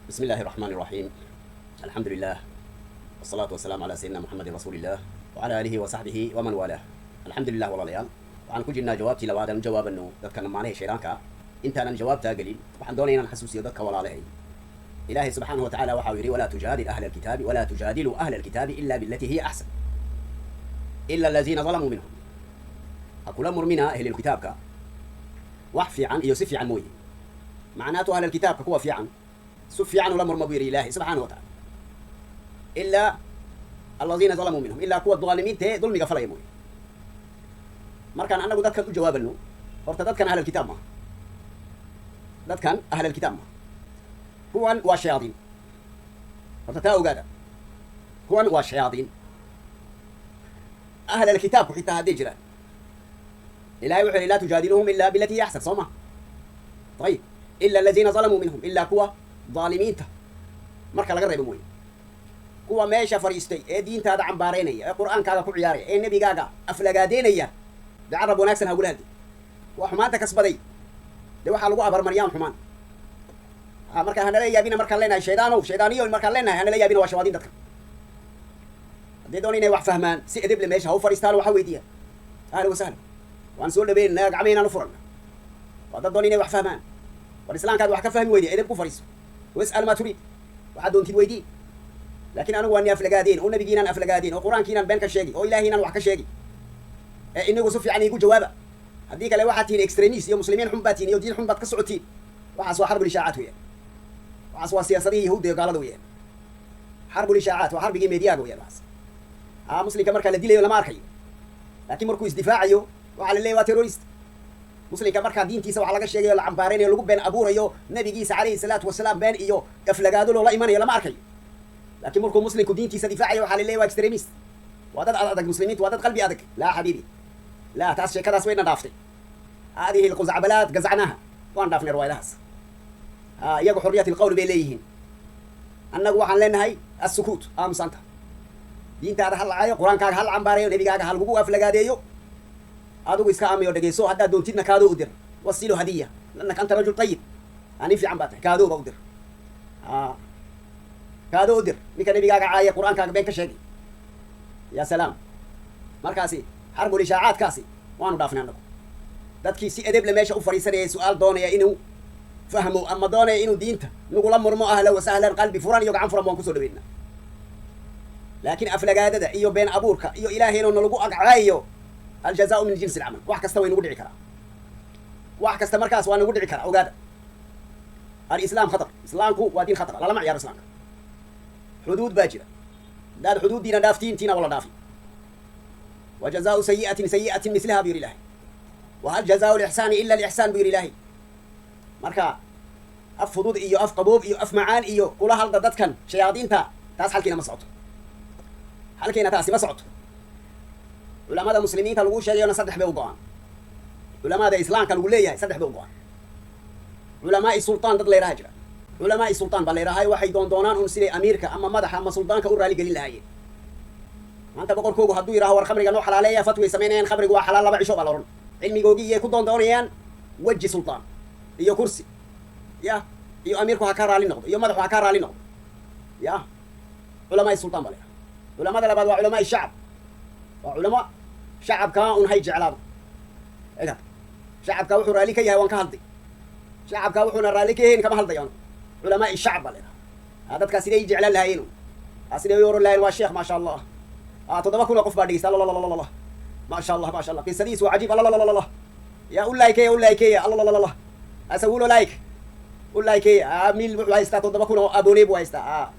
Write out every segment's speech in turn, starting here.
بسم الله الرحمن الرحيم، الحمد لله والصلاة والسلام على سيدنا محمد رسول الله وعلى آله وصحبه ومن والاه. الحمد لله. Walaalayaal, waxaan ku jirnaa jawaabtii labaad aan u jawaabano dadka lamaanaha shaydaanka. Intaanan jawaabtaa gelin, waxaan doonaya inaan xasuusiyo dadka walaalahay. Ilaahay subxaanahu wa tacaala waxa uu yidhi: ولا تجادل أهل الكتاب ولا تجادلوا أهل الكتاب إلا بالتي هي أحسن إلا الذين ظلموا منهم. Ha kula murmina ahlilkitaabka wax fiican iyo si fiican mooye. Macnaatu ahlilkitaabka kuwa fiican si fiican ula murma, buu yidhi Ilaahay subxaanahu wa tacaala. إلا الذين ظلموا منهم, ilaa kuwa daalimiinta ee dulmiga falaya mooye. Markaan annagu dadkan u jawaabano, horta dadkan ahlalkitaab maaha. Dadkan ahlalkitaab maaha, kuwan waa shayaadiin. Horta taa ogaada, kuwan waa shayaadiin. Ahlalkitaabku xitaa hadday jiraan, Ilahay wuxuu yihi: لا تجادلوهم إلا بالتي هي أحسن, soo ma? طيب, إلا الذين ظلموا منهم, ilaa kuwa dhaalimiinta marka laga reebo mooye. Kuwa meesha fadhiistay ee diintaada cambaaraynaya, ee Qur'aankaaga ku ciyaaraya, ee nebigaaga aflagaadeynaya, dee carab wanaagsan hagula hadli. Kuwa xumaanta kasbaday, dee waxaa lagu abarmariyaan xumaan. Marka hanala yaabina markaan leenahay shaydaanow, shaydaaniyo markaan leenahay, hanala yaabina. Waa shawaadiin. Dadka hadday doona inay wax fahmaan, si edeble meesha ha u fadhiistaan, waxa weydiiya. Ahla wasahla, waan soo dhaweynana, gacmaynaan u furanna. Waa dad doona inay wax fahmaan. War islaamkaad wax ka fahmi weydiya, edeb ku fadhiiso. واسأل ما تريد, waxaad doontid weydii. Laakiin anigu waa ni aflagaadeen, oo nabigiinaan aflagaadeen, oo Qur-aankiinaan been ka sheegi, oo Ilaahiinaan wax ka sheegi, ee inagu si fiican iigu jawaaba. Haddii kale waxaad tihiin extremist iyo muslimiin xun baad tihiin iyo diin xun baad ka socotiin. Waxaas waa حرب الإشاعات weeyaan. Waxaas waa siyaasadihii Yahuudda iyo gaalada weeyaan. حرب الإشاعات waa xarbigii meediyaaga weeyaan waxaas. Muslimka markaa la dilayo lama arkayo, laakiin markuu isdifaacayo waxaa la leeyahy waa terrorist. Muslimka markaa diintiisa waxa laga sheegayo, la cambaaraynayo, lagu been abuurayo, nabigiisa calayhi salaatu wasalaam been iyo aflagaado loola imanayo, lama arkayo. Laakiin markuu muslimku diintiisa difaacayo, waxaa la leeyahy waa extremist, waa dad adag muslimiintu, waa dad qalbi adag. لا حبيبي لا, taas sheekadaas wayna dhaaftay. هذه الخزعبلات جزعناها, waan dhaafnay riwaayadahaas. Iyagu حرية القول bay leeyihiin, annagu waxaan leenahay السكوت, aamusanta. Diintaada ha lacayo, Qur-aankaaga ha la cambaareeyo, nebigaaga ha lagugu aflagaadeeyo, adigu iska amiyo dhegeyso. Haddaad doontidna kaadoo u dir, وصله هدية لأنك أنت رجل طيب, nin fiican baa tahay. Kaadooba u dir, kaadoo u dir ninka nebigaaga caaya, Qur-aankaaga been ka sheegay. Ya salaam. Markaasi حرب الإشاعات kaasi waanu dhaafnay annagu. Dadkii si edeble meesha u fadhiisanayay, su-aal doonaya inuu fahmo ama doonaya inuu diinta nagula murmo, أهلا وسهلا, qalbi furan iyo gacan furan baan kusoo dhaweynaa. Laakiin aflagaadada iyo been abuurka iyo Ilaahayno nalagu agcaayo, الجزاء من جنس العمل. Wax kasta way nagu dhici karaa, wax kasta markaas waa nagu dhici karaa. Ogaada, الإسلام خطر. Islaamku waa diin khatar, lalama ciyaaro islaamka. Xuduud baa jira. Haddaad xuduuddiina dhaaftiin, tiina wala dhaafi. وجزاء سيئة سيئة مثلها, buu yidhi Ilahay. وهل جزاء الإحسان إلا الإحسان, buu yidhi Ilaahay. Marka af fudud iyo af qaboob iyo af macaan iyo kula halda dadkan shayaadiinta, taas xalkiina ma socoto, xalkiina taasi ma socoto. Culamada muslimiinta lagu sheegayona saddex bay u go-aan. Culamada islaamka lagu leeyahay saddex bay u go-aan. علماء السلطان dad layraha jira. علماء السلطان baa layrahay. Waxay doon doonaan un siday amiirka ama madaxa ama suldaanka u raali gelin lahaayeen. Maanta boqorkoogu hadduu yidhaho war khamriga noo xalaaleeya, fatway samaynayaan, khamrigu waa xalaal 2 cisho baa la odhan. Cilmigoogii iyay ku doon doonayaan weji sultaan iyo kursi ya iyo amiirku ha ka raali noqdo iyo madaxu ha ka raali noqdo. Ya علماء السلطان baa layraha. Culamada labaad waa علماء الشعب, waa culamo shacabkaa un hay jeclaado. Egab, shacabkaa wuxuu raalli ka yahay waan ka hadlay, shacabkaa wuxuuna raalli ka yahayn kama hadlayo. علماء الشعب baa la yidhaha. Dadkaa siday i jeclaan lahaayeen, siday u oran lahayen waa sheekh, maasha Allah, 7,000 oo qof baa dhegeysta, allalalala, maasha Allah, maasha Allah, qisadiis waa cajiib, allalalala, ya u likeeya, u likeeya, allalalala, asawulo like, u likeeya. Mil wuxuu haystaa 7,000 oo abonné buu haystaa.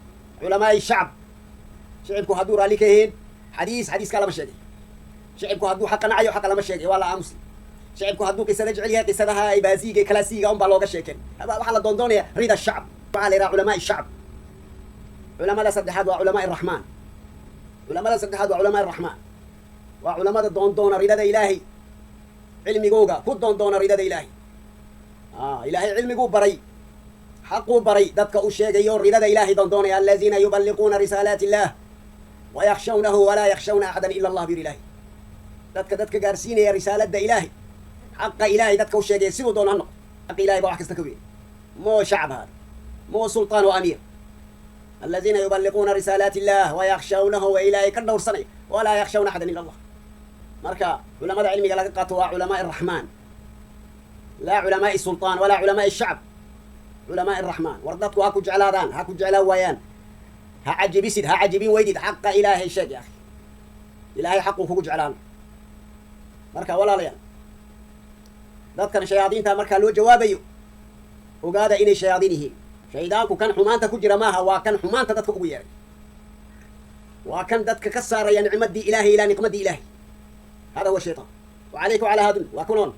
علماء الشعب, shicibku hadduu raalli ka yahiin xadiis, xadiiskaa lama sheegay. Shicibku hadduu xaqa nacayo, xaqa lama sheegay, waa la aamusi. Shicibku hadduu qisada jecel yahay, qisadaha baasiga kalaasiga un baa looga sheekeen. Waxaa la doondoonaya رضا الشعب. Waxaa la yidhaha علماء الشعب. Culamada saddexaad waa علماء الرحمن. Culamada saddexaad waa علماء الرحمن, waa culamada doondoona ridada Ilaahay, cilmigooga ku doondoona ridada Ilaahay. Ilaahay cilmiguu baray, xaquu baray, dadka u sheegayo ridada Ilaahay doondoonaya. الذين يبلغون رسالات الله ويخشونه ولا يخشون أحدا إلا الله, buu yidhi Ilahay. Dadka gaarsiinaya risaalada Ilaahay, xaqa Ilaahay dadka u sheegaya, siduu doona ha noqdo, xaqa Ilahay baa wax kasta ka weyn. Moo shacab haada. Moo sulطaan wa amiir. Aladiina yubaliquuna risaalaati illah wayakhshawnahu, wa ilaahay ka dhowrsanay, walaa yakhshawna axadan ila Allah. Marka culamada cilmiga laga qaato waa culamaai araxmaan, laa culamaai sulطaan walaa culamaai shacb, culamaai araxmaan. War dadku ha ku jeclaadaan, ha ku jeclaan waayaan, ha cajibisid, ha cajibin weydid, xaqa Ilaahay sheeg ya akhi, Ilaahay xaquu kugu jeclaan. Marka walaalayaal, dadkan shayaadiinta markaa loo jawaabayo, ogaada inay shayaadiin yihiin. Shaydaanku kan xumaanta ku jira maaha, waa kan xumaanta dadka ugu yeeray, waa kan dadka ka saaraya nicmadii Ilaahay ilaa niqmadii Ilaahay. Hada huwa shaytaan wa calayka wacalaa haadun. Waa kunoon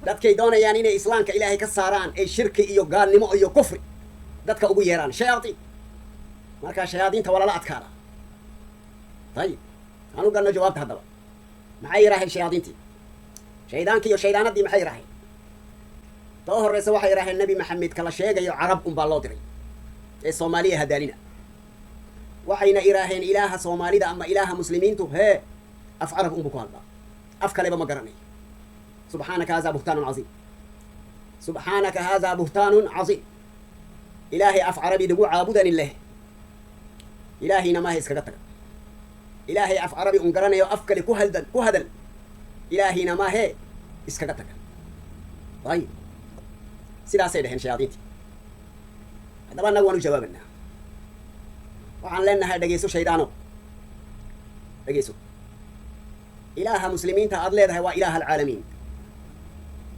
dadkay doonayaan inay islaamka Ilaahay ka saaraan, ay shirki iyo gaalnimo iyo kufri dadka ugu yeeraan, shayaaiin. Marka shayaadiinta waa lala adkaada. Ayib, aan u galno jawaabta. Haddaba maxay yidhaaheen shayaadiintii, shaydaankii iyo shaydaanadii? Maxay yidhaaheen? Ta u horreysa waxay yidhaaheen, Nebi Maxamed kala sheegayo Carab unbaa loo diray ee Soomaaliya hadaalina. Waxayna idhaaheen, ilaaha Soomaalida ama ilaaha muslimiintu hee af Carab unbu ku hadlaa, af kaleba ma garanayo. Subxaanaka hada buhtaanun casiim, subxaanaka hada buhtaanun casiim. Ilaahay af Carabi lagu caabudanin leh, ilaahayna maaha, iskaga taga. Ilaahay af Carabi un garanayo, af kale ku haldan ku hadal, ilaahayna maahee, iskaga taga. Ayib, sidaasay dhaheen shayaadiintii. Haddaba annagu waan u jawaabanaa. Waxaan leenahay, dhegeyso shaydaano, dhegeyso. Ilaaha muslimiinta aad leedahay waa ilaaha alcaalamiin.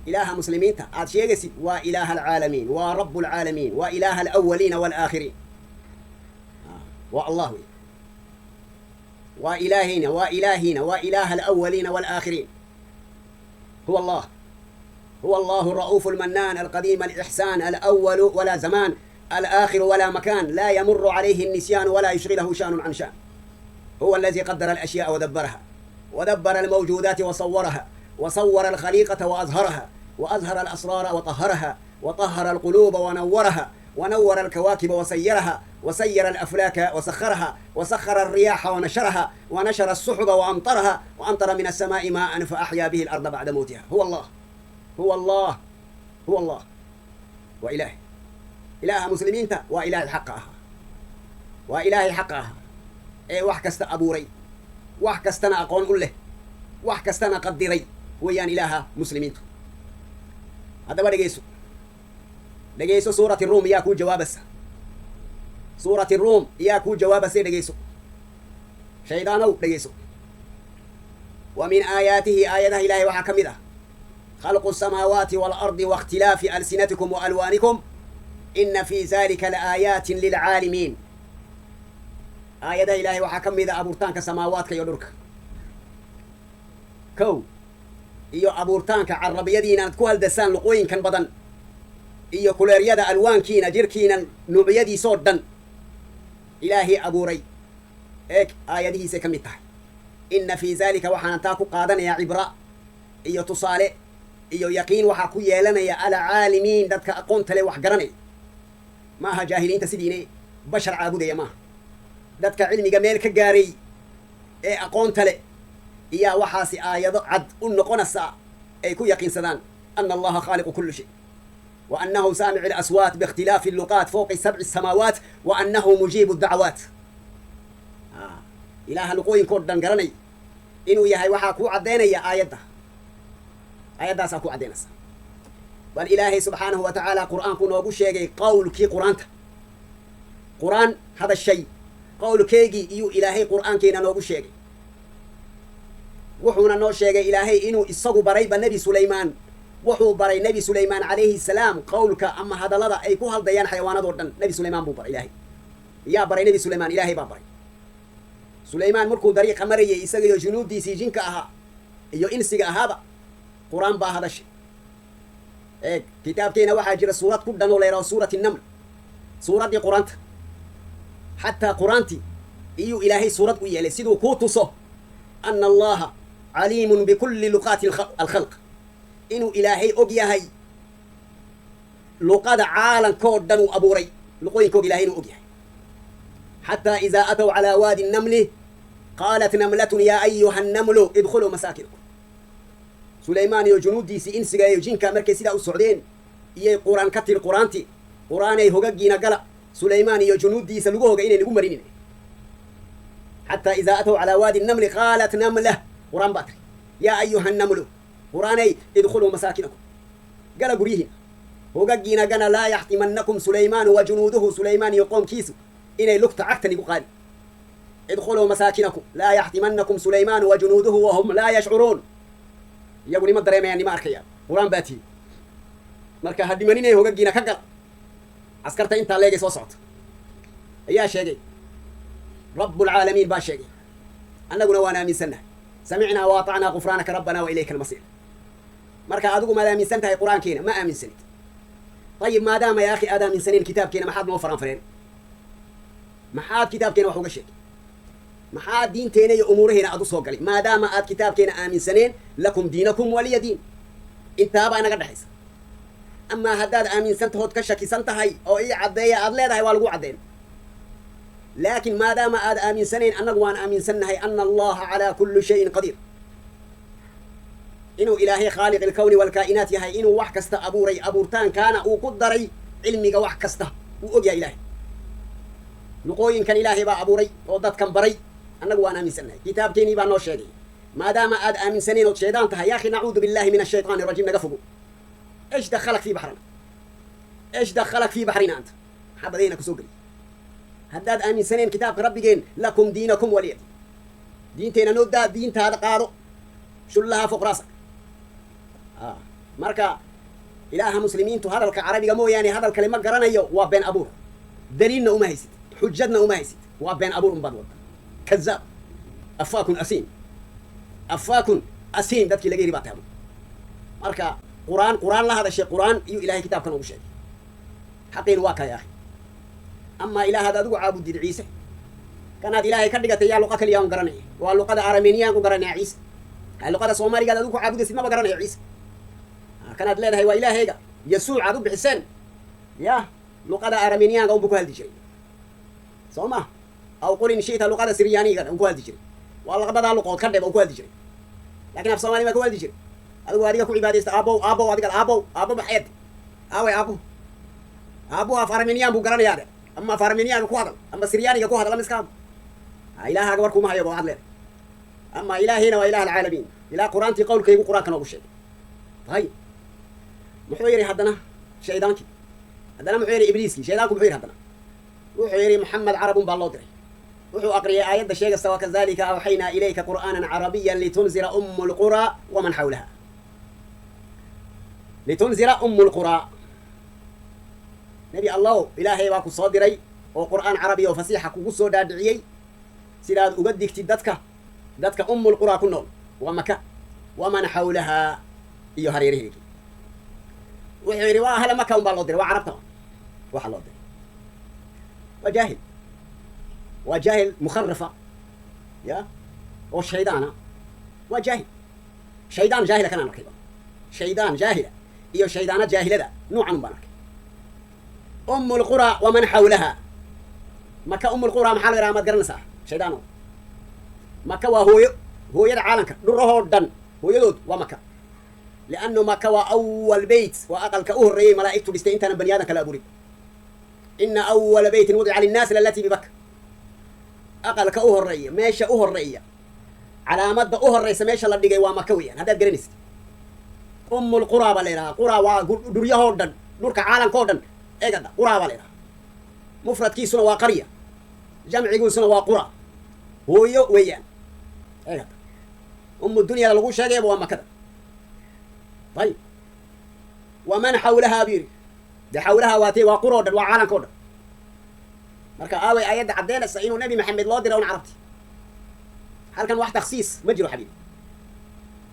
Ilaaha muslimiinta aad sheegaysid waa ilaaha alcaalamiin, waa rabu alcaalamiin, waa ilaaha alawaliina waalaakhiriin, waa Allah wey, waa ilaahayna, waa ilaahina, waa ilaaha alawaliina waalaakhiriin. Huwa Allah, هو الله الرؤوف المنان القديم الإحسان، الأول ولا زمان، الآخر ولا مكان، لا يمر عليه النسيان ولا يشغله شان عن شان. هو الذي قدر الأشياء ودبرها، ودبر الموجودات وصورها، وصور الخليقة وأظهرها، وأظهر الأسرار وطهرها، وطهر القلوب ونورها، ونور الكواكب وسيرها، وسير الأفلاك وسخرها، وسخر الرياح ونشرها، ونشر السحب وأمطرها، وأمطر من السماء ماء فأحيا به الأرض بعد موتها. هو الله، هو الله، هو الله وإله. Ilaaha muslimiinta waa ilaahay xaqa ahaa, waa ilaahay xaqa ahaa ee wax kasta abuuray, wax kastana aqoon u leh, wax kastana qadiray weeyaan ilaaha muslimiintu. Haddaba dhegeyso, dhegeyso, suurati Ruum yaa kuu jawaabasa, suurati Ruum yaa kuu jawaabasay. Dhegeyso shaydaanow, dhegeyso. Wa min aayaatihi, aayadaha Ilahay waxaa ka mid ah, khalqu الsamaawaati wاalardi waاkhtilaafi alsinatikum wa alwaanikum, ina fi dalika laaayaatin lilcaalimiin. Aayadaha Ilahay waxaa ka mid a abuurtaanka samaawaadka iyo dhulka, kow, iyo abuurtaanka carabiyadiinaad ku haldasaan luqooyinkan badan, iyo kuleeryada alwaankiina, jirkiina nuucyadiisoo dhan Ilaahay abuuray. Eeg, aayadihiisay ka mid tahay. Ina fii dalika, waxaana taa ku qaadanayaa cibra iyo tusaale iyo yaqiin waxaa ku yeelanaya alcaalimiin, dadka aqoonta le, wax garanaya. Maaha jaahiliinta sidiine bashar caabudaya maaha. Dadka cilmiga meel ka gaaray ee aqoonta le iyaa waxaasi aayado cad u noqonaysaa ay ku yaqiinsadaan ana Allaha khaaliqu kuli shay, wa annahu saamicu alaswaat biikhtilaafi alluqaat fawqi sabci samaawaat, wa annahu mujiibu dacwaat. Ilaaha luqooyinkoo dhan garanay inuu yahay waxaa kuu caddaynaya aayadda, aayaddaasaa ku caddaynaysa. Bal Ilaahay subxaanahu wa tacaala Qur'aanku noogu sheegay qowlkii qur-aanta, qur-aan hadashay qowlkeygii iyuu Ilaahay Qur'aankeena noogu sheegay. Wuxuuna noo sheegay Ilaahay inuu isagu barayba Nebi Sulaymaan. Wuxuu baray Nebi Sulaymaan calayhi salaam qowlka ama hadallada ay ku hadlayaan xayawaanadoo dhan. Nebi Sulaymaan buu baray Ilaahay. Yaa baray Nebi Sulaymaan? Ilaahay baa baray Sulaymaan. Markuu dariiqa marayay isaga iyo junuuddiisii jinka ahaa iyo insiga ahaaba, qur-aan baa hadashay. Eeg, kitaabkeena waxaa jira suurad ku dhan oo la yidhaho suurati Naml, suuraddii qur-aanta. Xataa qur-aantii iyuu Ilaahay suurad u yeelay siduu kuu tuso ana Allaha caliimun bikulli luqaati alkhalq, inuu Ilaahay og yahay luqada caalamkoo dhan uu abuuray, luqooyinkooga Ilahay inuu og yahay. Xataa idaa ataw calaa waadi nnamli qaalat namlatun yaa ayuha annamlu idkhuluu masaakinakum. Sulaymaan iyo junuuddiisii insiga iyo jinka markay sidaa u socdeen iyay qur-aan ka tiri, qur-aantii. Qur-aanay hogagiina gala, Sulaymaan iyo junuuddiisa lagu hoga inay nagu marinin. Xataa idaa atow calaa waadi namli qaalat namlah, Qur-aan baa tiri, yaa ayuha namlu, Qur-aanay, idkhuluu masaakinakum, gala guryihiina, hogagiina gana, laa yaxtimannakum Sulaymaanu wa junuuduhu, Sulaymaan iyo qoomkiisu inay lugta cagtan igu qaadi. Idkhuluu masaakinakum laa yaxtimannakum Sulaymaanu wa junuuduhu wahum laa yashcuruun, iyagu nima dareemayaan, nima arkayaan. Qur-aan baa tihi, marka ha dhimaninay, hogagiina ka gala, caskarta intaa leegay soo socota. Ayaa sheegay Rabbulcaalamiin baa sheegay, annaguna waan aaminsannahay. Samicnaa wa atacnaa, gufraanaka rabbanaa wa ilayka almasiir. Marka adigu maad aaminsan tahay Qur-aankeena? Ma aaminsanid. Ayib, maadaama ya akhi aad aaminsaneen kitaabkeena, maxaad noo faranfareen? Maxaad kitaabkeena wax uga sheegay? Maxaad diinteena iyo umuuraheena aad u soo galay, maadaama aad kitaabkeena aaminsaneen? Lakum diinakum waliya diin, intaabaa inaga dhexaysa. Amaa haddaad aaminsan tahood ka shakisan tahay oo ii caddeeya aad leedahay, waa lagu caddeyn. Laakiin maadaama aad aaminsanayn, annagu waan aaminsannahay ana Allaha calaa kulli shayin qadiir, inuu Ilaahay khaaliq ilkawni walkaa'inaat yahay, inuu wax kasta abuuray, abuurtaankaana uu ku daray cilmiga, wax kasta uu og yahay Ilaahay. Luqooyinkan Ilaahay baa abuuray oo dadkan baray. Annagu waan aaminsannahay, kitaabkeenii baa noo sheegay. Maadaama aad aaminsanayn ood shaydaan tahay, ya akhi, nacuudu billahi min ashayطaani الرجيم, naga fogo. ايش دخلك في بحرنا؟ ايش دخلك في بحرنا انت؟ maxaa badayna kusoo geliy? Haddaad aaminsaneen kitaabka rabbigeen, lakum diinakum waliya diin, diinteena noo daa, diintaada qaado, shullaha foq raasak. Marka Ilaaha muslimiintu hadalka Carabiga mooyaane hadal kale ma garanayo waa been abuur. Daliilna uma haysid, xujadna uma haysid, waa been abuur unbaad wadda. Kazaab, afaakun asiim, afaakun asiim dadkii laga yidhi baa tahay. Marka Qur-aan, Qur-aan la hadashay, Qur-aan iyuu Ilahay kitaabkan ugu sheegay. Xaqiinu waa kaa, ya akhi. Amaa Ilaahaad adigu caabudid, Ciise kanaad Ilaahay ka dhigatay, yaa luqa kaliya un garanaya, waa luqada Armeniyan ku garanaya Ciise. Luqada Soomaaligaad adigu ku caabudaysid maba garanayo Ciise kanaad leedahay waa Ilaahayga, Yasuuc aad u bixiseen. Ya luqada Armeniyaanka unbu ku hadli jiray, soo ma? Aw qul in shita, luqada Siryaaniga un ku hadli jiray. Waa labadaa luqood ka dheb un ku hadli jiray, lakin af Soomaali baa ku hadli jiray. Adigu adiga ku cibaadaysta, aabow, aabow, adiga aabow, aabo maxeed? Aaway aabo? Aabo af Armeniyan buu garanayaa de, ama af Armeniyaanka ku hadal ama Siryaaniga ku hadal ama iskaamo. Ilaahaaga war kuma hayo ba waxaad leedahay. Ama Ilaahayna waa Ilaah alcaalamiin, ilaah Qur-aantii qowlkaygu Qur-aanka noogu sheegay. Ayib, muxuu yidhi haddana shaydaankii? Haddana muxuu yidhi Ibliiskii? Shaydaanku muxuu yidhi haddana? Wuxuu yidhi Maxamed carabun baa loo diray. Wuxuu aqriyay aayadda sheegasta, wakadalika awxaynaa ilayka qur'aanan carabiyan litunzira umu lquraa waman xawlaha, litunzira umu lquraa. Nebi Allow, Ilaahay baa ku soo diray oo Qur'aan carabiya oo fasiixa kugu soo dhaadhiciyey sidaad uga digtid dadka Umulquraa ku nool, waa Maka, waman xawlahaa, iyo hareeraheegi. Wuxuu yidhi waa ahla Maka un baa loo diray, waa Carabta waxa loo diray. Waa jaahil, waa jaahil mukharafa ya oo shaydaana, waa jaahil, shaydaan jaahila kanaan arkayba. Shaydaan jaahila iyo shaydaana jaahilada nuucan un baan arkay. Um lqura waman xawlaha, Maka Um lqura maxaa la yidhaha, maad garanaysaa, shaydaano? Maka waa hooyo, hooyada caalamka dhurahoo dhan hooyadood waa Maka, liannu Maka waa awal beyt, waa aqalka u horreeyey malaa'igtu dhistay intaanan bani aadamka la abuurin. Ina awala beytin wudica linnaasi lalatii bibaka, aqalka u horreeya, meesha u horreeya, calaamadda u horreysa meesha la dhigay waa Maka weeyaan. Haddaad garanaysid, Um lquraa baa la yidhahaa. Quraa waa dhuryahoo dhan, dhurka caalamka oo dhan eegada quraa baa la yidhahaa. Mufradkiisuna waa qarya, jamciguisuna waa qura, hooyo weeyaan. Eegada umu dunyada lagu sheegayaba waa Makada. Ayib, waman xawlahaa buu yidhi. Dee xawlaha waatee? Waa qura o dhan, waa caalamka o dhan. Marka aaway aayadda caddeynaysa inuu Nebi Maxamed loo diray un Carabti? Halkan wax takhsiis ma jiro, xabiibi.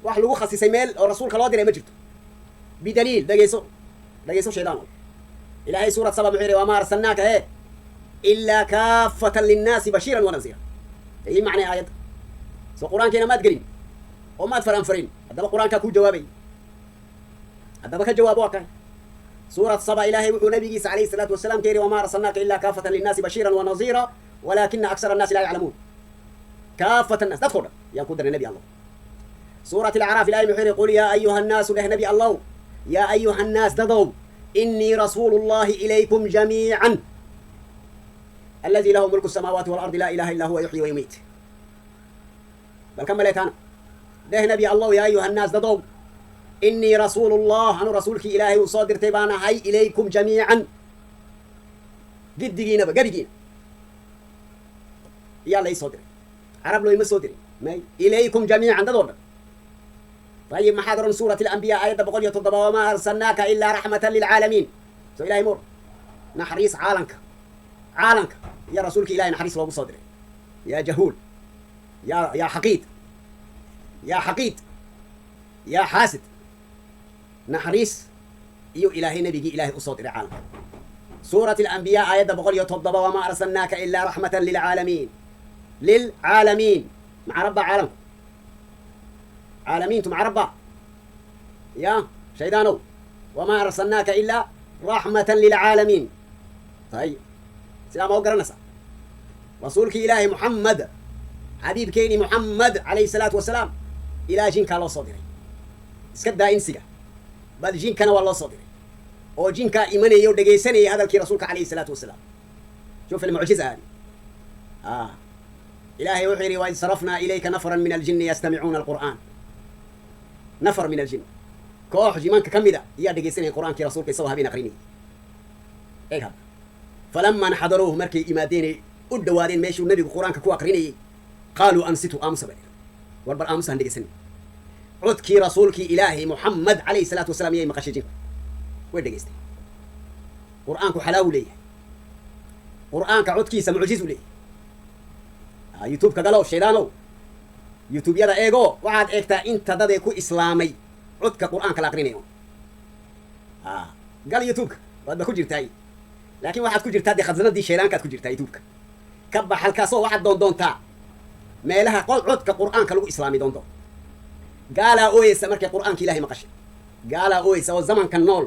Wax lagu khasisay meel oo rasuulka loo diray ma jirto bidaliil. Dhegeyso, dhegeyso, shaydaan. Ilaahay suurad Saba muxuu yidhi? Wamaa arsalnaaka he ilaa kaafatan linnaasi bashiiran wanasiira. Ii macnay aayadda. Soo Qur-aankiina maad gelin oo maad faranfarin. Haddaba Qur-aankaa kuu jawaabay, haddaba ka jawaabo. Waa kan suurad Saba, Ilaahay wuxuu nabigiisa calayhi salaatu wasalaam ka yidhi: wamaa arsalnaaka ilaa kaafatan linnaasi bashiiran wanasiira walaakina aksara annaasi laa yaclamuun. Kaafat annas, dadkao dhan yaan ku daray, Nebi Allah. Suurat Alacraaf Ilahay muxuu yidhi? Qul yaa ayuha annaasu, dheh Nebi Allow, yaa ayuha annaas, dadow. Inii rasuulu llahi ilaykum jamiican aladi lahu mulku الsamaawaati walardi laa ilaha illa huwa yuxyi wa yumiit. Bal ka maleetaana dheh nabi Allow, yaa ayuha annaas, dadow, inii rasuulu llah, anu rasuulkii Ilaahay uu soo dirtay baan ahay, ilaykum jamiican, giddigiinaba, gebigiina iyaa la ii soo diray. Carab loo ima soo dirin may, ilaykum jamiican, dad oo dhan. Ayib, maxaad odhan suurat alambiya aayadda 107? Wamaa arsalnaaka ilaa raxmatan lilcaalamiin. Soo Ilahay moor naxariis caalanka, caalanka iyo rasuulka Ilahay naxariis loogu soo diray. Yaa jahuul, yaa xaqiid, yaa xaqiid, yaa xaasid, naxariis iyo Ilaahay nabigii Ilahay usoo diray caalamka. Suurat alambiyaa aayadda 107, wamaa arsalnaaka ilaa raxmatan lilcaalamiin. Lilcaalamiin maca rabba caalamku, caalamiintu maca rabba ya shaydaanow. Wamaa arsalnaaka ilaa raxmatan lilcaalamiin. Ayib, sidaa ma u garanaysaa rasuulkii Ilaahay Muxamed, xabiibkeeni Muxamed calayhi salaatu wasalaam? Ilaa jinkaa loo soo diray. Iska daa insiga, bal jinkana waa loo soo diray, oo jinkaa imanaya oo dhegaysanayay hadalkii rasuulka calayhi salaatu wasalaam. شوف المعجزة هذه. Ilaahay wuxuu yidhi: وإذ صرفنا إليك نفرا من الجن يستمعون القرآن. نفر من الجن, koox jimanka ka mida ayaa dhegaysanaya qur'aankii rasuulka isagoo habeen aqrinayay. Eeg hadda: فلما حضروه, markay imaadeenay u dhawaadeen meeshuu nabigu qur-aanka ku aqrinayay, قالوا أنصتوا, aamusa ba war, bal aamusaan dhegaysanay. Codkii rasuulkii Ilaahay Muxamed calayhi salaatu wasalaam yay maqashay jinku, way dhegaystay. Qur'aanku xalaawu leeyahay, qur'aanka codkiisa mucjizu leeyahay. YouTube-ka galow, shaydaanow, YouTube-yada eego, waxaad eegtaa inta dadee ku islaamay codka qur'aanka la aqrinayo. Gal YouTube-ka, waad ba ku jirtaa, laakiin waxaad ku jirtaa dee khasnadii shaydaankaad ku jirtaa. YouTube-ka ka bax halkaasoo waxaad doon doontaa meelaha codka qur'aanka lagu islaamay doondoon. Gaalaa ooyeysa markay qur'aanka Ilahay maqashay, gaalaa ooyeysa oo zamanka nool,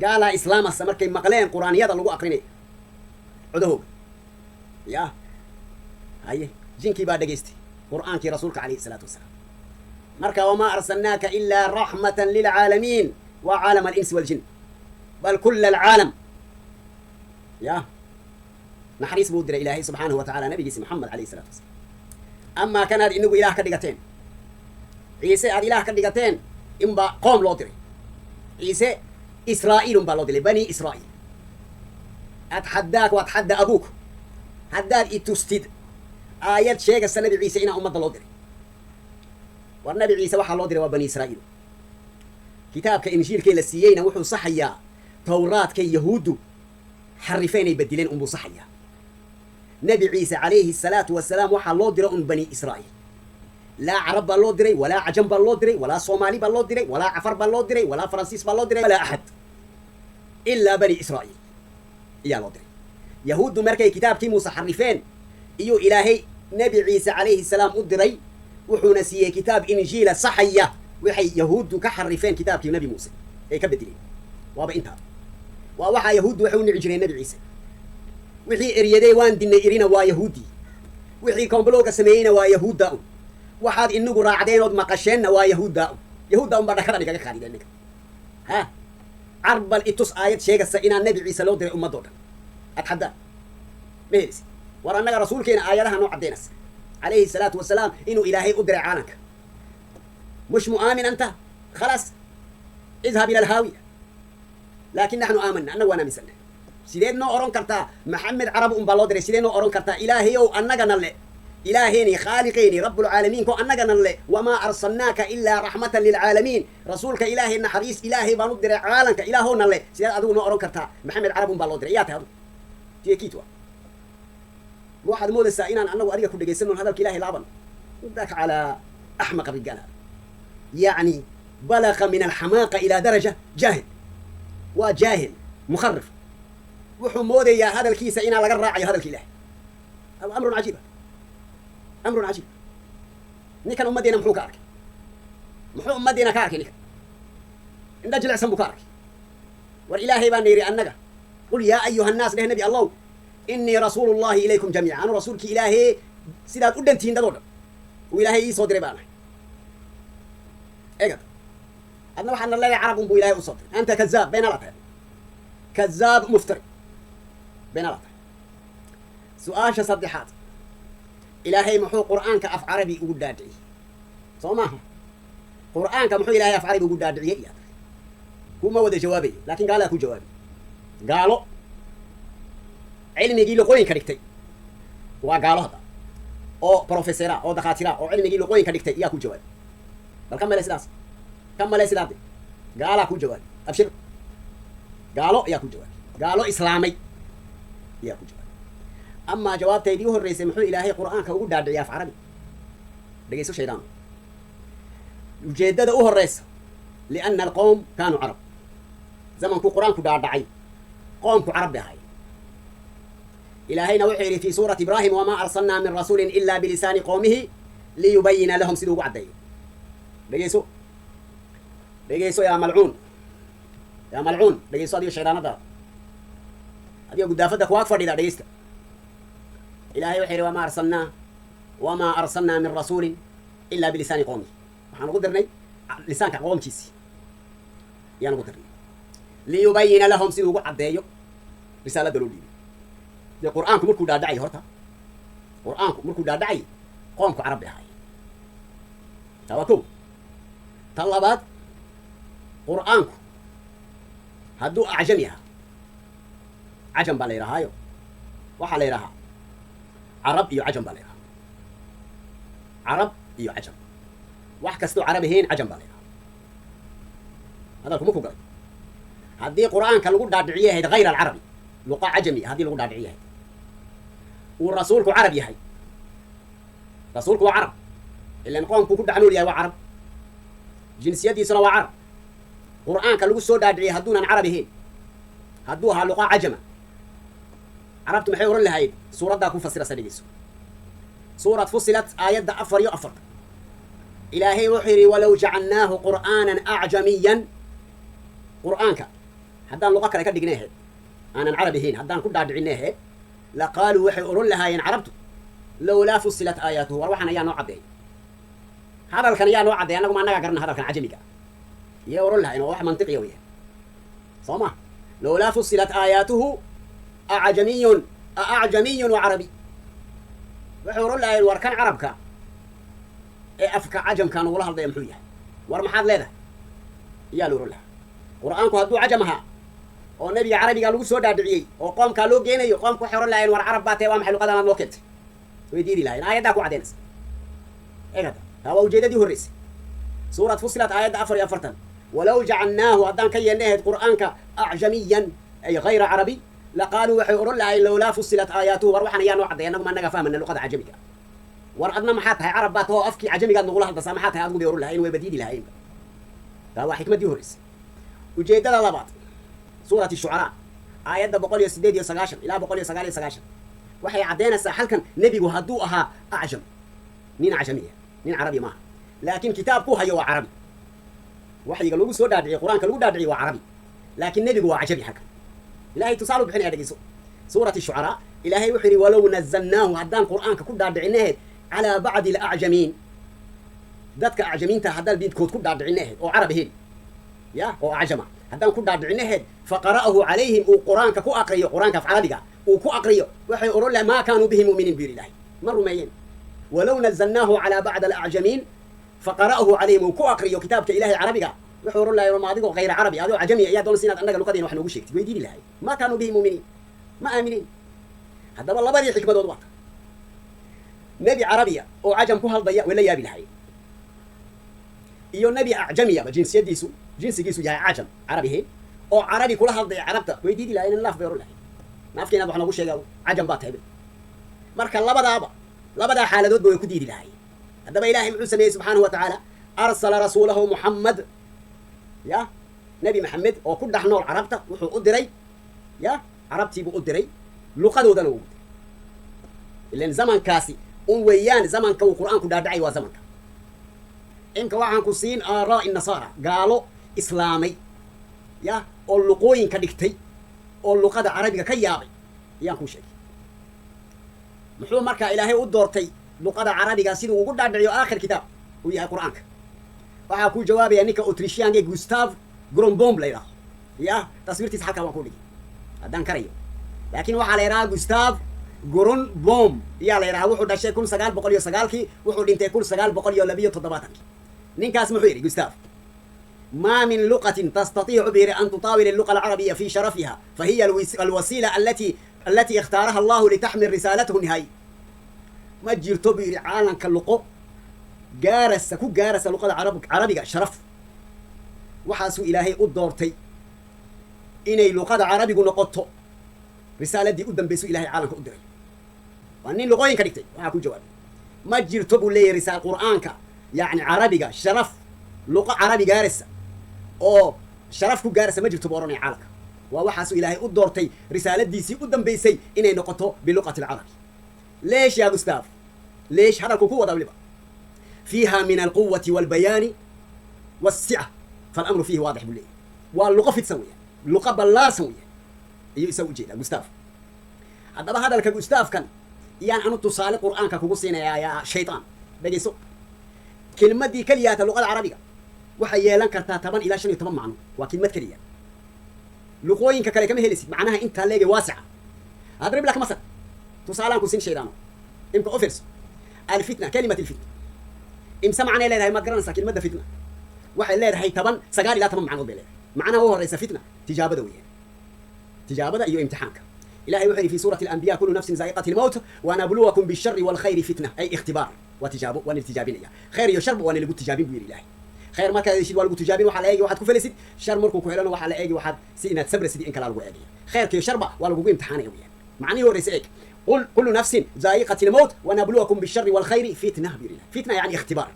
gaalaa islaamasa markay maqleen qur'aanyada lagu aqrinayo codahooga. Ya haye, jinkii baa dhegaystay qur'aankii rasuulka calayhi salaatu wasalaam. Marka وما أرسلناك إلا رحمة للعالمين waa عالم الإنس والجن, بل كل العالم. Ya naxariis buu diray Ilaahay subxaanahu wa tacala nabigiisi Maxamed calayhi salatu wasalaam. Amaa kanaad inagu ilaah ka dhigateen, Ciise aad ilaah ka dhigateen, inbaa qoom loo diray Ciise, Israa'iil unbaa loo diray, bani Israa'iil. أتحداك وأتحدى أبوك haddaad i tustid aayad sheegasta nabi Ciise inaa ummadda loo diray. War nabi Ciise waxaa loo diray waa bani Israa'iil. Kitaabka injiilkee la siiyeyna wuxuu saxayaa towraadkay yahuuddu xarifeenay bedileen unbuu saxayaa. Nebi Ciise calayhi salaatu wasalaam waxaa loo diray un bani Israa'iil. Laa carab baa loo diray, walaa cajam baa loo diray, walaa Soomaali baa loo diray, walaa cafar baa loo diray, walaa Faransiis baa loo diray, walaa axad ilaa bani Israa'iil iyaa loo diray. Yahuuddu markay kitaabkii Muuse xarifeen iyuu Ilaahay nebi Ciise calayhi salaam u diray, wuxuuna siiyey kitaab injiila saxaya waxay yahuuddu ka xarifeen kitaabkii nebi Muuse ay ka bedeleen. Waaba intaa, waa waxaa yahuuddu waxay u nici jireen nebi Ciise. Wixii eryaday waan dinay irina waa yahuuddii, wixii komblowga sameeyeyna waa yahuudda un, waxaad inagu raacdeen ood maqasheenna waa yahuudda un. Yahuudda un baa dhakadan igaga qaadideen ninka. Ha carbal itus aayad sheegaysa inaa nebi Ciise loo diray ummadoo dhan. Adxaddaa ma helisi. War annaga rasuulkeena aayadaha noo caddaynaysa calayhi salaatu wasalaam inuu Ilaahay u diray caalamka. مش مؤمن أنت, خلاص, اذهب إلى الهاوية, لكن نحن آمنا, annagu waan aaminsannahay. Sideed noo oran kartaa Maxamed carab un baa loo diray? Sidee noo oran kartaa Ilaahayow annagana le, Ilaahayni khaaliqayni rabbulcaalamiin ko annagana le وما أرسلناك إلا رحمة للعالمين, rasuulka Ilaahay naxariis Ilaahay baan u diray caalamka ilaahowna le, sideed adigu noo oran kartaa Maxamed carab un baa loo diray? Yaa tahay adigu? Tiekit wa ma waxaad moodaysaa inaan annagu adiga ku dhegaysanon hadalka Ilahay laaban ذاك على أحمق الرجال هذا. يعني بلغ من الحماقة إلى درجة جاهل وجاهل مخرف. Wuxuu moodayaa hadalkiisa inaa laga raacayo hadalka Ilahay. هذا أمر عجيب, أمر عجيب. Ninkan ummaddeena muxuu ka arkay? Muxuu ummaddeena ka arkay? Ninkan indha jilicsan buu ka arkay. War Ilaahay baan yidhi annaga: قل يا أيها الناس, dheh nebi Allow, إني رسول الله إليكم جميعا, anu rasuulkii Ilaahay sidaad u dhantihiin dad oo dhan uu Ilaahay ii soo diray baan ahay. Egad adna waxaadna leedahay carab un buu Ilahay usoo diray. أنت كذاب, beenala tahay. Kazaab, muftari, beenaad tahay. Su-aasha saddexaad: Ilaahay muxuu Qur'aanka af Carabi ugu dhaadhiciyey? Soo maaha? Qur'aanka muxuu Ilaahay af Carabi ugu dhaadhiciyey? Iyaa tahay kuma wada jawaabayo, laakiin gaalaa ku jawaabi. Gaalo cilmigii luqooyinka dhigtay, waa gaalo hadda oo professora oo dakhaatira oo cilmigii luqooyinka dhigtay iyaa ku jawaabi. Bal ka male sidaas, ka male sidaa de. Gaalaa ku jawaabi, abshir. Gaalo ayaa ku jawaabi, gaalo islaamay ayaa ku jawaabi. Amaa jawaabtaydii u horreysay, muxuu Ilaahay Qur'aanka ugu dhaadhiciyay af Carabi? Dhegeyso, shaydaan. Ujeeddada u horeysa: lianna alqowm kaanuu carab. Zamankuu Qur-aanku dhaadhacay, qoomku carab bay ahay. Ilaahayna wuxuu yidhi fi suurati Ibraahim: "Wamaa arsalnaa min rasuulin ilaa bilisaani qowmihi liyubayina lahum", siduu ugu caddeeyo. Dhegeyso, dhegeyso, yaa malcuun, yaa malcuun, dhegeyso. Adigo shaydaanada, adigo gudaafadda kuwaag fadhida, dhegeysta. Ilahay wuxuu yidhi: Wamaa arsalnaa min rasuulin ilaa bilisaani qowmihi." Waxaan ugu dirnay lisaanka qoomkiisii ayaan ugu dirnay, liyubayina lahum, siduu ugu caddeeyo risaalada loo dhiibay. Dee Qur'aanku markuu dhaadhacay, horta Qur'aanku markuu dhaadhacay, qoomku carab bay ahaayeen. Taa waa kow. Tan labaad, Qur'aanku hadduu acjami ahaa, cajam baa la yidhahaayo, waxaa la yidhahaa carab iyo cajam baa la yidhahaa, carab iyo cajam. Wax kastoo carab ahayn cajam baa la yidhahaa. Hadalku ma ku galay? Haddii Qur'aanka lagu dhaadhiciye ahayd hayr alcarabi, luqa cajami haddii lagu dhaadhiciye ahayd, uu rasuulku carab yahay, rasuulku waa carab, ilan qoomku ku dhexnool yahay waa carab, jinsiyadiisuna waa carab. Qur'aanka lagu soo dhaadhiciyay hadduunan carab ahayn, hadduu ahaa luqa cajama, carabtu maxay ohan lahayd? Suuraddaa ku fasirasa, dhegeyso. Suurat Fusilat, aayadda 44, Ilaahay wuxuu yidhi: "Walow jacalnaahu qur'aanan acjamiyan." Qur'aanka haddaan luqo kale ka dhignay ahayd, aanan carab ahayn haddaan ku dhaadhicinay ahayd, laqaaluu, waxay odhan lahaayeen carabtu: "Lowlaa fusilat aayaatuhu." War waxaan ayaa noo caddeeyay? Hadalkan ayaa noo caddeeyay? Annagu ma annagaa garana hadalkan cajamiga? Iyay odhan lahayen. Oo wax mantiqiya weya, soo ma? "Lowlaa fusilat aayaatuhu acjamiyun acjamiyun wa carabi." Waxay odhan lahayen: "War kan carabka ee afka cajamka nagula hadlaya muxuu yahay? War maxaad leedahay?" Iyaa la odhan lahaa. Qur'aanku hadduu cajam ahaa oo nebiga carabiga lagu soo dhaadhiciyey oo qoomkaa loo geenayo, qoomku waxay odhan lahayeen: "War carab baa tahe, waa maxay luqadan aad noo keentay?" Way diidi lahayen. Aayaddaa ku caddaynaysa. Eeg hadda, taa waa ujeedadii horreysay. Suurat Fusilat, aayadda 44: "Walow jacalnaahu", haddaan ka yeelnay ahayd Qur'aanka, "acjamiyan", ay hayra carabi, laqaaluu, waxay odhan lahayen: "Lowlaa fusilat aayaatuhu." War waxaan ayaa noo caddeey? Annagu ma annagaa fahmana luqada cajamiga? War adna maxaa tahay? Carab baa tahoo afkii cajamigaad nagula hadlasaa, maxaa tahay adigu? Bay odhan lahayen, wayba diidi lahayen. Taa waa xikmaddii horreysay. Ujeeddada labaad, suurati Shucaraa, aayadda 198 ilaa 199, waxay caddaynaysaa halkan nebigu hadduu ahaa acjam, nin cajamiya, nin carabi maaha, laakiin kitaabku hayo waa carabi. Waxyiga lagu soo dhaadhiciyey, Qur-aanka lagu dhaadhiciyey, waa carabi, laakiin nebigu waa cajabi. Halkan Ilahay tusaalu bixinaya, dhegeyso. Suurati Shucaraa, Ilaahay wuxuu yidhi: "Walow nazalnaahu", haddaan Qur'aanka ku dhaadhicinahayd, "calaa bacdi alacjamiin", dadka acjamiinta haddaan midkood ku dhaadhicinahayd oo carab ahayn ya oo acjama haddaan ku dhaadhicinahayd, "faqara'ahu calayhim", uu Qur-aanka ku aqriyo, Qur-aanka af carabiga uu ku aqriyo, waxay odhan lahay: "Maa kaanuu bihi mu'miniin", buu yidhi Ilahay, ma rumeeyeen. "Walow nazalnaahu calaa bacd alacjamiin faqara'ahu calayhim", uu ku aqriyo kitaabka Ilahay carabiga, wuxuu odhan lahay: "Ma adigoo hayra carabi, adigoo cajami ayaa doonaysa inaad annaga luqadeena wax noogu sheegtid?" Way diidi lahay. "Maa kaanuu bihi mu'miniin", ma aaminiin. Haddaba labadii xikmadood waata: nebi carabiya oo cajam ku hadlaya way la yaabi lahay, iyo nebi acjamiyaba jinsiyadiisu, jinsigiisu yahay cajam, carabi ahayn, oo carabi kula hadlaya carabta, way diidi lahayen. Laaf bay ohan lahay: "Ma afka inaad wax noogu sheega? Cajam baa tahay." Marka labadaaba, labadaa xaaladoodba way ku diidi lahaayeen. Haddaba Ilahay muxuu sameeyey subxaanahu wa tacaala? Arsala rasuulahu Muxamed, ya Nebi Maxamed oo ku dhex nool carabta wuxuu u diray, ya carabtiibuu u diray, luqadoodana ugu diray. Ilan zamankaasi un weeyaan zamanka uu Qur'aanku dhaadhacay, waa zamanka. Imka waxaan ku siin aaraa'i nasaara, gaalo islaamay ya oo luqooyinka dhigtay oo luqada carabiga ka yaabay ayaan kuu sheegay. Muxuu markaa Ilaahay u doortay luqada carabiga siduu ugu dhaadhiciyo aakhir kitaab uu yahay Qur'aanka? Waxaa kuu jawaabaya ninka Autrichianka Gustav Grombom la yidhaaho. Ya taswiirtiisa halkaa waan ku dhigay. Haddaan karayo, laakiin waxaa la yidhahaa Gustav Grunbom iyaa la yidhahaa. Wuxuu dhashay 1909-kii, wuxuu dhintay 1972-kii. Ninkaas muxuu yidhi Gustav? ما من لغة تستطيع به أن تطاول اللغة العربية في شرفها، فهي الوسيلة التي اختارها الله لتحمل رسالته النهائية. Ma jirto, buu yidhi, caalamka luqo gaarasa ku gaarasa luqada carabiga sharaf. Waxaasuu Ilaahay u doortay inay luqada Carabigu noqoto risaaladii u dambaysu Ilahay caalamka u diray. Waa nin luqooyinka dhigtay. Waxaa ku jawaabay, ma jirto, buu leeyahay, risaal Qur'aanka, yacni Carabiga sharaf, luqo Carabi gaaraysa oo sharaf ku gaaraysa ma jirto, buu oranaya caalamka. Waa waxaasuu Ilaahay u doortay risaaladiisii u dambaysay inay noqoto biluqati alcarabi. ليش يا جوستاف؟ ليش؟ hadalku ku wada waliba: فيها من القوة والبيان والسعة فالأمر فيه واضح, buu leeyahay. Waa luqo fidsan weeyaan, luqo ballaarsan weeyaan ayuu isagu ujeedaa Gustav. Haddaba hadalka Gustaafkan iyaan anu tusaale Qur'aanka kugu siinayaa, yaa shaytaan. Dhegeyso, kelmaddii keliyaata luqada Carabiga waxay yeelan kartaa 10 ilaa 15 macno. Waa kelmad keliya, luqooyinka kale kama helisid macnaha intaa leege waasica. أضرب لك مثل, tusaalaan ku siin, shaydaano. Imka u fiirso الفتنة, كلمة الفتنة imse macnay leedahay? Maad garanaysaa? Kelmadda fitna waxay leedahay 10, 9 ilaa 10 macnood bay leedahay. Macnaha u horeysa, fitna tijaabada weeyaan, tijaabada iyo imtixaanka. Ilahay wuxuu yidhi في سورة الأنبياء: كل نفس ذائقة الموت ونبلوكم بالشر والخير فتنة, أي اختبار وtijaabo. Waan tijaabinaya, khayr iyo sharba waana lagu tijaabin, buu yidhi Ilahay. Khayr markaad heshid waa lagu tijaabin, waxaa la eegi waxaad ku felisid. Shar markuu ku helana waxaa la eegi waxaad si inaad sabrasid in kalaa lagu eegaya. Khayrka iyo sharba waa lagugu imtixaanaya weeyaan. Macnihii horeysa eeg: قل كل نفس ذائقة الموت ونبلوكم بالشر والخير فتنة, buu yidhi. فتنة يعني اختبار,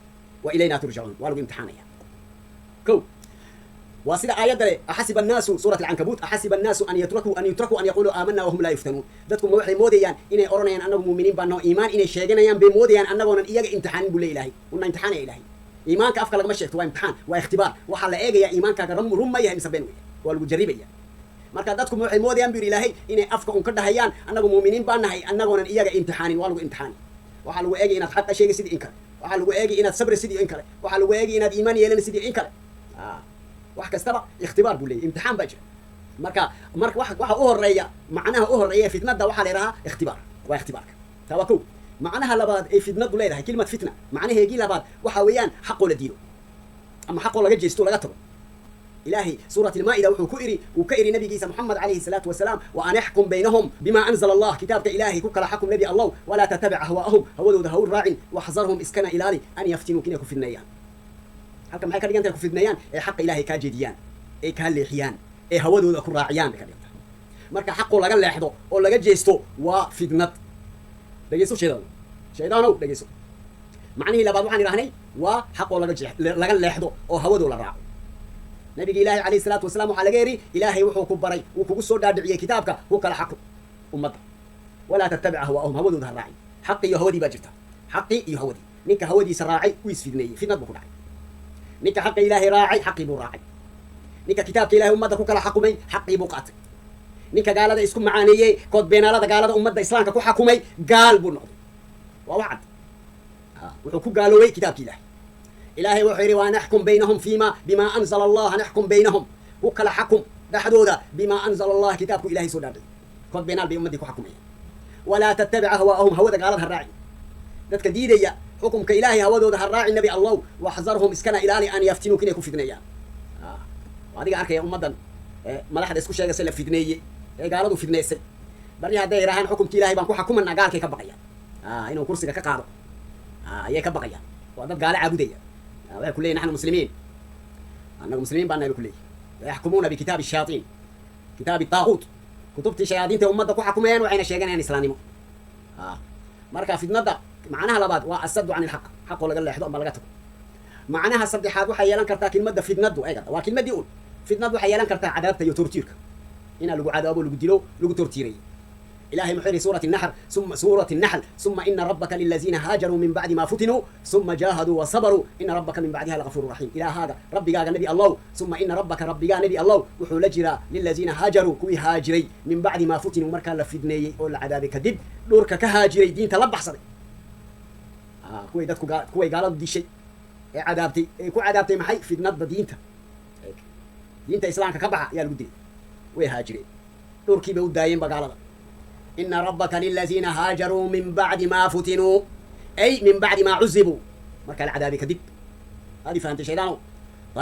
وإلينا ترجعون. Waa lagu imtixaanaya. Kow waa sida aayadda le: أحسب الناس, سورة العنكبوت, أحسب الناس أن يتركوا أن يقولوا آمنا وهم لا يفتنون. Dadku ma waxay moodayaan inay odhanayaan annagu muuminiin baa noo, iimaan inay sheeganayaan bay moodayaan annagoonan iyaga imtixaanin, buu le Ilahay. Una imtixaanaya Ilahay. Iimaanka afka lagama sheegto, waa imtixaan, waa ikhtibaar. Waxaa la eegayaa iimaankaaga run ma yahay mise been weya, waa lagu jarribaya. Marka dadku ma waxay moodayaan, bu yidhi Ilaahay, inay afka un ka dhahayaan annagu muuminiin baa nahay annagoonan iyaga imtixaanin? Waa lagu imtixaani. Waxaa lagu eegay inaad xaqa sheegay sidii in kale, waxaa lagu eegay inaad sabri sidii in kale, waxaa lagu eegay inaad iimaan yeelan sidii in kale. Wax kastaba ikhtibaar buu leeyahy, imtixaan baa jira. Marka waxa u horeeya, macnaha u horeeya fitnada waxaa la yidhahaa ikhtibaar, waa ikhtibaarka. Taa waa kow. Macnaha labaad ay fitnadu leedahay, كلمة فتنة macnaheegii labaad waxa weeyaan xaqoo la diido ama xaqoo laga jeesto, laga tago. Ilahay سورة المائدة wuxuu ku iri, uu ka iri nabigiisa Moxamed عليه الصلاة والسلام: وأن احكم بينهم بما أنزل الله. Kitaabka Ilaahay ku kala xakum, Nebi Allow. ولا تتبع أهواءهم, hawadooda ha u raacin. واحذرهم, iskana ilaali, أن يفتنوك, inay ku fidneeyaan. Halka maxay ka dhigan tahay ku fidneeyaan? Ee xaqa Ilaahay kaa jeediyaan, ee kaa leexiyaan, ee hawadooda ku raaciyaan bay ka dhigan tahay. Marka xaqoo laga leexdo oo laga jeesto waa fidnad. Dhegeyso, shaydaano, shaydaanow, dhegeyso. Macnihii labaad waxaan idhahnay waa xaqoo laga leexdo oo hawadoo la raaco. Nabiga Ilaahay عليه الصلاة والسلام waxaa laga yidhi, Ilaahay wuxuu ku baray, wuu kugu soo dhaadhiciyey kitaabka, ku kala xaqu ummadda. ولا تتبع أهواءهم, hawadooda ha raacin. Xaqi iyo hawadii baa jirta, xaqii iyo hawadii. Ninka hawadiisa raacay wuu isfidneeyey, fidnad buu ku dhacay. Ninka xaqa Ilaahay raacay xaqii buu raacay. Ninka kitaabka Ilahay ummadda ku kala xakumay xaqii buu qaatay. Ninka gaalada isku macaaneeyey, code pénal-ada gaalada ummadda Islaamka ku xakumay, gaal buu noqday. Waa wax cad, wuxuu ku gaaloobay kitaabka Ilahay. Ilaahay wuxuu yidhi: وأن احكم بينهم فيما بما أنزل الله. أن احكم بينهم, ku kala xakum dhexdooda, بما أنزل الله, kitaabku Ilahay soo dhaadhay. Code pénal bay ummaddii ku xakumayaan. ولا تتبع أهواءهم, hawada gaalada ha raacin, dadka diidaya xukumka Ilaahay hawadooda ha raacin, Nabi Allow. واحذرهم, iskana ilaali, أن يفتنوك, inay ku fidneeyaan. Adiga arkaya ummaddan madaxda isku sheegaysa la fidneeyey ee gaaladu fidneysay. Bari hadday yidhaahaan xukumka Ilahay baan ku xakumanaa, gaalkay ka baqayaan inuu kursiga ka qaado ayay ka baqayaan. Waa dad gaalo caabudaya. Waxay ku leeyihin: نحن مسلمين, annagu muslimiin baa nahay, bay ku leeyihin. يحكمون بكتاب الشياطين, كتاب الطاغوت. Kutubtii shayaadiinta ummadda ku xakumayaan, waxayna sheeganayaan islaamnimo. Marka fitnada macnaha labaad waa الصد عن الحق, xaqoo laga leexdo ama laga tago. Macnaha saddexaad waxay yeelan kartaa kelmadda fitnadu, eegada, waa kelmadii un. Fitnadu waxay yeelan kartaa cadaabta iyo tortiirka, inaa lagu cadaabo, lagu dilo, lagu tortiirayo. Ilahay muxuu yidhi? سورة النحل, ثم سورة النحل: ثم إن ربك للذين هاجروا من بعد ما فتنوا ثم جاهدوا وصبروا إن ربك من بعدها لغفور رحيم. Ilaahaaga, rabbigaaga, Nebi Allow, ثم إن ربك, rabbigaa, Nebi Allow, wuxuu la jiraa للذين هاجروا, kuwii haajiray, من بعد ما فتنوا, markaa la fidneeyey oo la cadaabay kadib, dhulka ka haajiray, diinta la baxsaday. Kuway dadku kuway gaaladu dishay ee cadaabtay, ee ku cadaabtay maxay? Fidnadda diinta, diinta Islaamka ka baxa ayaa lagu dilay, way haajireen. Dhulkii bay u daayeen bagaalada. Ina rabbaka liladiina haajaruu min bacdi maa futinuu, ay min bacdi maa cuzibuu, markaa la cadaabi kadib. Hadi fahamtay shaydaanow?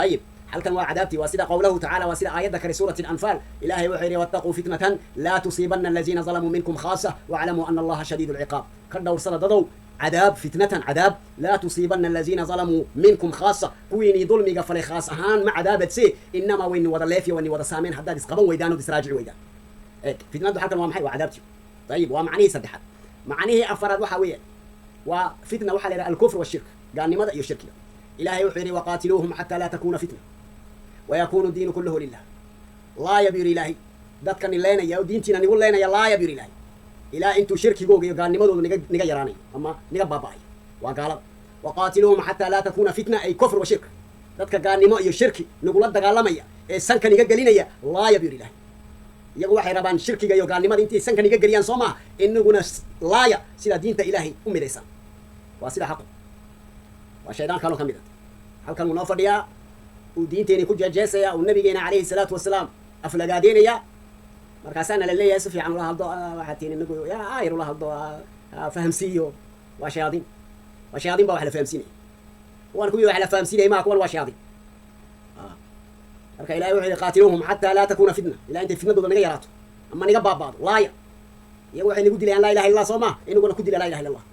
Ayib, halkan waa cadaabtii, waa sida qowlahu tacaala, waa sida aayadda kale, suurati alanfaal. Ilahay wuxuu yidhi: wattaquu fitnatan laa tusiibanna aladiina zalamuu minkum khaasa waclamuu ana Allaha shadiid alciqaab. Ka dhowrsada dadow cadaab, fitnatan, cadaab, laa tusiibanna aladiina zalamuu minkum khaasa, kuwiinii dulmiga falay khaas ahaan ma cadaabadse, inamaa wayni wada leefiya, wayni wada saameen haddaad isqaban weydaan ood israajici weydaan. Eeg, fitnadu halkan waa maxay? Waa cadaabtii. Ayib, waa macnihii saddexaad. Macnihii afaraad waxa weeye waa fitna waxaa la yidhaha alkufr washirk, gaalnimada iyo shirkiga. Ilahay wuxuu yidhi: waqaatiluuhum xataa laa takuuna fitna wayakunu diinu kulluhu lilah. Laaya buu yidhi Ilaahay dadka ni leenaya oo diintiina nigu leenaya. Laaya buu yidhi Ilaahay ilaa intuu shirkigooga iyo gaalnimadoodu niga yaraanayo ama niga baaba'ayo. Waa gaalada. Waqaatiluuhum xataa laa takuuna fitna, ay kufr wa shirk. Dadka gaalnimo iyo shirki nagula dagaalamaya ee sanka niga gelinaya laaya buu yidhi Ilaahay. Iyagu waxay rabaan shirkiga iyo gaalnimada intay sanka niga geliyaan, soo maaha? Inaguna laaya sidaa diinta Ilaahay u midaysan. Waa sida xaqu. Waa shaydaan kaloo ka mid a. Halkan uu noo fadhiyaa, uu diinteeni ku jeejeesaya, uu nabigeena calayhi salaatu wasalaam aflagaadeynaya. Markaasaana la leeyahay si fiican ula hadlo, waxaa tihin inagu yaa aayar ula hadlo, fahamsiiyo. Waa shayaadiin, waa shayaadiin baa wax la fahamsiinaya. Kuwan kuwii wax la fahamsiinaya maa, kuwan waa shayaadiin. Marka Ilahay wuxuu yihi: qaatiluuhum xataa laa takuuna fitna, ilaa intay fitnadooda naga yaraato ama naga baaba'do. Laaya. Iyagu waxay nagu dilayaan laa ilaha illa Allah, soo ma? Inaguna ku dila laa ilaha illa Allah.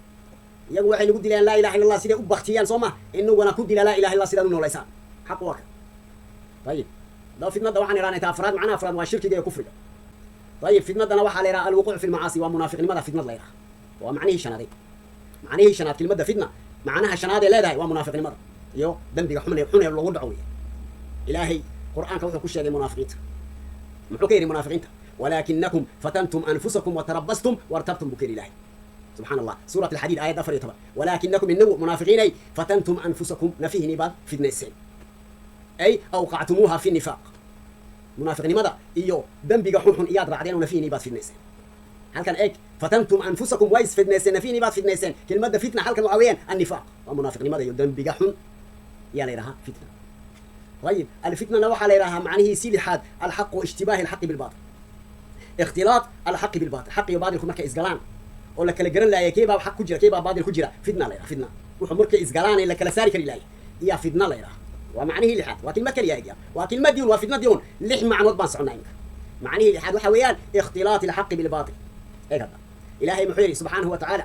Iyagu waxay nagu dilayaan laa ilaha illa Allah siday u baktiyaan, soo ma? Inaguna ku dila laa ilaha illa sidaad u noolaysaan. Xaq waa ka. Ayib, haddaba fitnada waxaan idhahnay ta afraad, macnaha afraad waa shirkiga iyo kufriga. Ayib, fitnadana waxaa la yidhaha alwuquuc fi lmacaasi, waa munaafiqnimada fitnad la yidhaha. Waa macnihii shanaadey, macnihii shanaad. Kelmadda fitna macnaha shanaad ee leedahay waa munaafiqnimada iyo dembiga xun xun ee loogu dhaco weya. Ilaahay Qur'aanka wuxuu ku sheegay munaafiqiinta. Muxuu ka yidhi munaafiqiinta? Walaakinakum fatantum anfusakum watarabastum wartabtum, buu ka yidhi Ilahay. Subxaan Allah, suurat Alxadiid, aayad 14. Walaakinakum, inagu munaafiqiinay, fatantum anfusakum, nafihiinii baad fidnayseen, ay awqactumuuha fi nifaaq, munaafiqnimada iyo dembiga xunxun iyaad raacdeen oo nafihiinii baad fidnayseen. Halkan eeg, fatantum anfusakum, waa isfidnayseen, nafihiinii baad fidnayseen. Kelmadda fitna halkan waxaa weeyaan annifaaq, waa munaafiqnimada iyo dembiga xun ayaa la yidhahaa fitna. Ayib, alfitnana waxaa la yidhahaa macnihiisi lixaad alxaqu ishtibaahi alxaqi bilbaatil, ikhtilaat alxaqi bilbaatil. Xaq iyo baatilku markay isgalaan oo la kala garan laaya kee baa xaq ku jira, kee baa baatil ku jira, fitna la yidhaha. Fitna wuxuu markay isgalaan ee la kala saari kari laaya iyaa fitna la yidhaha. Waa macnihii lixaad. Waa kelmad keliya egya, waa kelmadii un, waa fitnadii un. Lix macnood baan soconnaa imika. Macnihii lixaad waxa weeyaan ikhtilaat alxaqi bilbaatil. Eeg hadda, Ilaahay muxuu yidhi subxaanahu wa tacaala?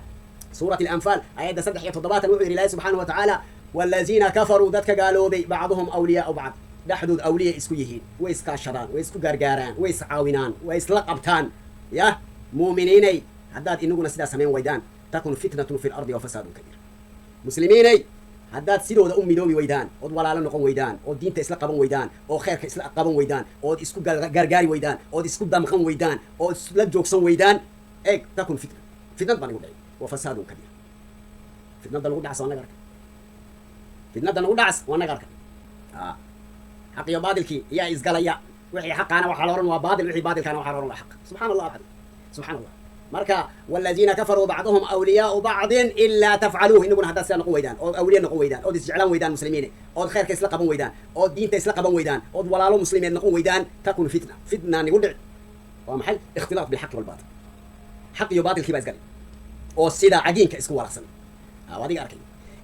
Suurat Alanfaal, aayadda 73, wuxuu yidhi Ilaahay subxaanahu wa tacaala: waaladiina kafaruu, dadka gaaloobay, bacduhum awliyaau bacd, dhexdood awliya isku yihiin, way iskaashadaan, way isku gaargaaraan, way iscaawinaan, way isla qabtaan. Yah muuminiinay, haddaad inaguna sidaa samayn waydaan, takun fitnatun fi lardi wa fasaadun kabiir. Muslimiinay, haddaad sidooda u midoobi weydaan ood walaalo noqon weydaan ood diinta isla qaban weydaan oo khayrka isla qaban weydaan ood isku gaargaari weydaan ood isku damqan weydaan ood isla joogsan weydaan, eeg, takun fitna, fitnad baan igu dhici, wa fasaadun kabiir. Fitnadda lagu dhacas waa naga arka, fitnadda nagu dhacas waa naga arka. Xaq iyo baadilkii iyaa isgalaya. Wixii xaqaana waxaa la ohan waa baadil, wixii baadilkaana waxaa la ohan waa xaq. Subxana Allah alcadiim, subxana Allah. Marka waladiina kafaruu bacduhum awliyaau bacdin ilaa tafcaluuh, inaguna haddaad sidaa noqon weydaan ood awliya noqon weydaan ood isjeclaan weydaan muslimiine, ood khayrka isla qaban weydaan, ood diinta isla qaban weydaan, ood walaalo muslimeed noqon weydaan, takun fitna, fitna nigu dhici. Waa maxay? Ikhtilaaf bilxaqi walbaatil, xaq iyo baatilkii baa isgalay oo sida cagiinka isku walaaqsan. Adiga arkay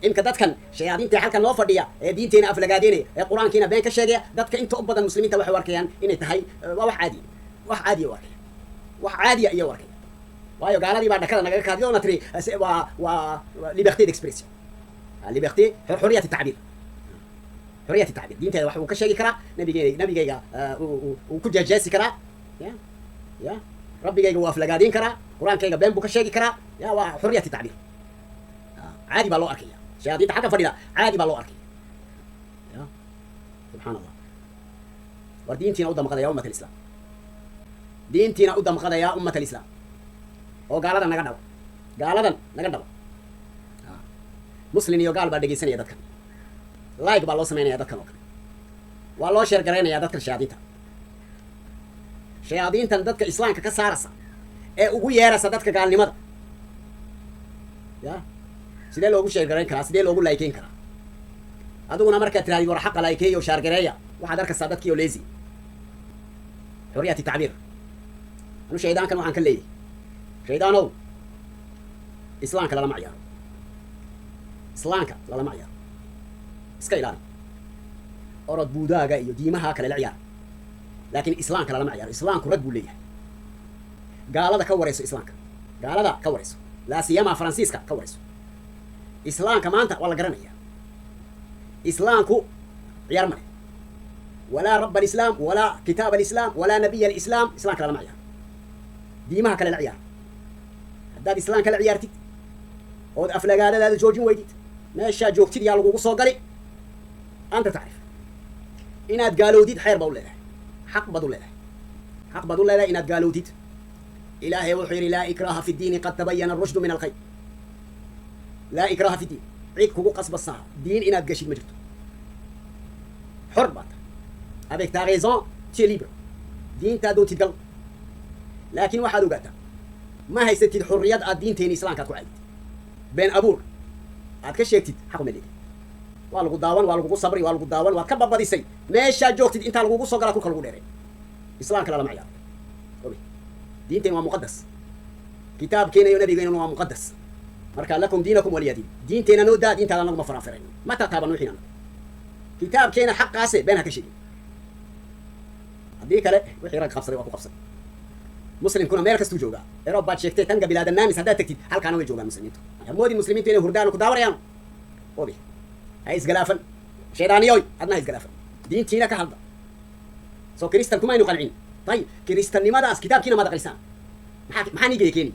imka dadkan shayaadiinta halkan noo fadhiya ee diinteena aflagaadeynaya ee Qur-aankiina been ka sheegaya, dadka inta u badan muslimiinta waxay u arkayaan inay tahay waa wax caadiya, wax caadiya u arkaya, wax caadiya iyo u arkaya. Waayo, gaaladii baa dhakada nagaga kaadiyo ona tiri waa liberté d'expression, liberté, xoriyat tacbiir, xoriyat tacbiir. Diinteeda wax uu ka sheegi karaa, nabigeyga, nabigayga uu ku jeejeesi karaa, ya rabbigayga wuu aflagaadin karaa, Qur-aankayga been buu ka sheegi karaa. Ya waa xoriyat tacbiir, caadi baa loo arkaya. Shayaadiinta xagga fadhida caadi baa loo arkaya. Ya subxaan Allah, war diintiina u damqada ya ummat alislaam, diintiina u damqada ya ummat alislaam, oo gaaladan naga dhabo, gaaladan naga dhabo. Muslim iyo gaal baa dhegaysanaya dadkan, like baa loo samaynaya dadkan oo kale, waa loo share garaynaya dadkan shayaadiinta. Shayaadiintan dadka islaamka ka saarasa ee ugu yeerasa dadka gaalnimada, ya sidee loogu share garayn karaa? Sidee loogu likeyn karaa? Adiguna markaad tirahdid war xaqa likeeyo, share gareeya, waxaad arkaysaa dadkii oo lazy. Xoriyati tacbiir. Anu shaydaankan waxaan ka leeyahay, shaydaanow, islaamka lalama ciyaaro, islaamka lalama ciyaaro, iska ilaali. Orod buudaaga iyo diimaha kale la ciyaar, laakiin islaamka lalama ciyaaro. Islaamku rag buu leeyahay. Gaalada ka warayso, islaamka gaalada ka warayso, laa siyama Faransiiska ka warayso. Islaamka maanta waa la garanaya. Islaamku ciyaar male, walaa rab alislaam, walaa kitaab alislaam, walaa nabiy alislaam. Islaamka lalama ciyaaro, diimaha kale la ciyaar. Haddaad islaamka la ciyaartid ood aflagaadadaada joojin weydid, meeshaa joogtid yaa lagugu soo gali. Anta tacrif inaad gaalowdid, xeer baa u leedahay, xaq baad u leedahay, xaq baad u leedahay inaad gaalowdid. Ilaahay wuxuu yidhi: "Laa ikraha fi ddiini, qad tabayana arushdu min alghayy." Laa ikraha fi ddiin, cid kugu qasbasaa diin inaad gashid ma jirto. Xor baa tahay, avec ta raison tu es libre, diintaa doontid gal. Laakiin waxaad ogaataa, ma haysatid xurriyad aad diinteeni islaamka aad ku caydid, been abuur aad ka sheegtid. Xaq uma leedid. Waa lagu daawan, waa lagugu sabri, waa lagu daawan, waad ka babadisay. Meeshaa joogtid intaa lagugu soo galaa, kulka lagu dheeray. Islaamka lalama ciyaaro. Obi, diinteen waa muqadas, kitaabkeena iyo nabigeena waa muqadas. Marka lakum diinakum waliya diin. Diinteena noo daa, diintaada naguma faraanfirayno, mata taaban wixiina anagu. Kitaabkeena xaqaase been ha ka sheegin, haddii kale wixii rag qabsaday waa ku qabsaday. Muslimkuna meel kastuu joogaa. Erob baad sheegtay, tanga bilaada naamis haddaad tagtid, halkaana way joogaan muslimiintu. Hamoodin muslimiintu inay hurdaan ku daawarayaan. Obi, ha isgalaafan, shaydaaniyoy, adna ha isgalaafan. Diintiina ka hadda. Soo kristan kumaynu qancin? Tayib, kristannimadaas kitaabkiina maad aqrisaan? Maxaa niigaya keeni?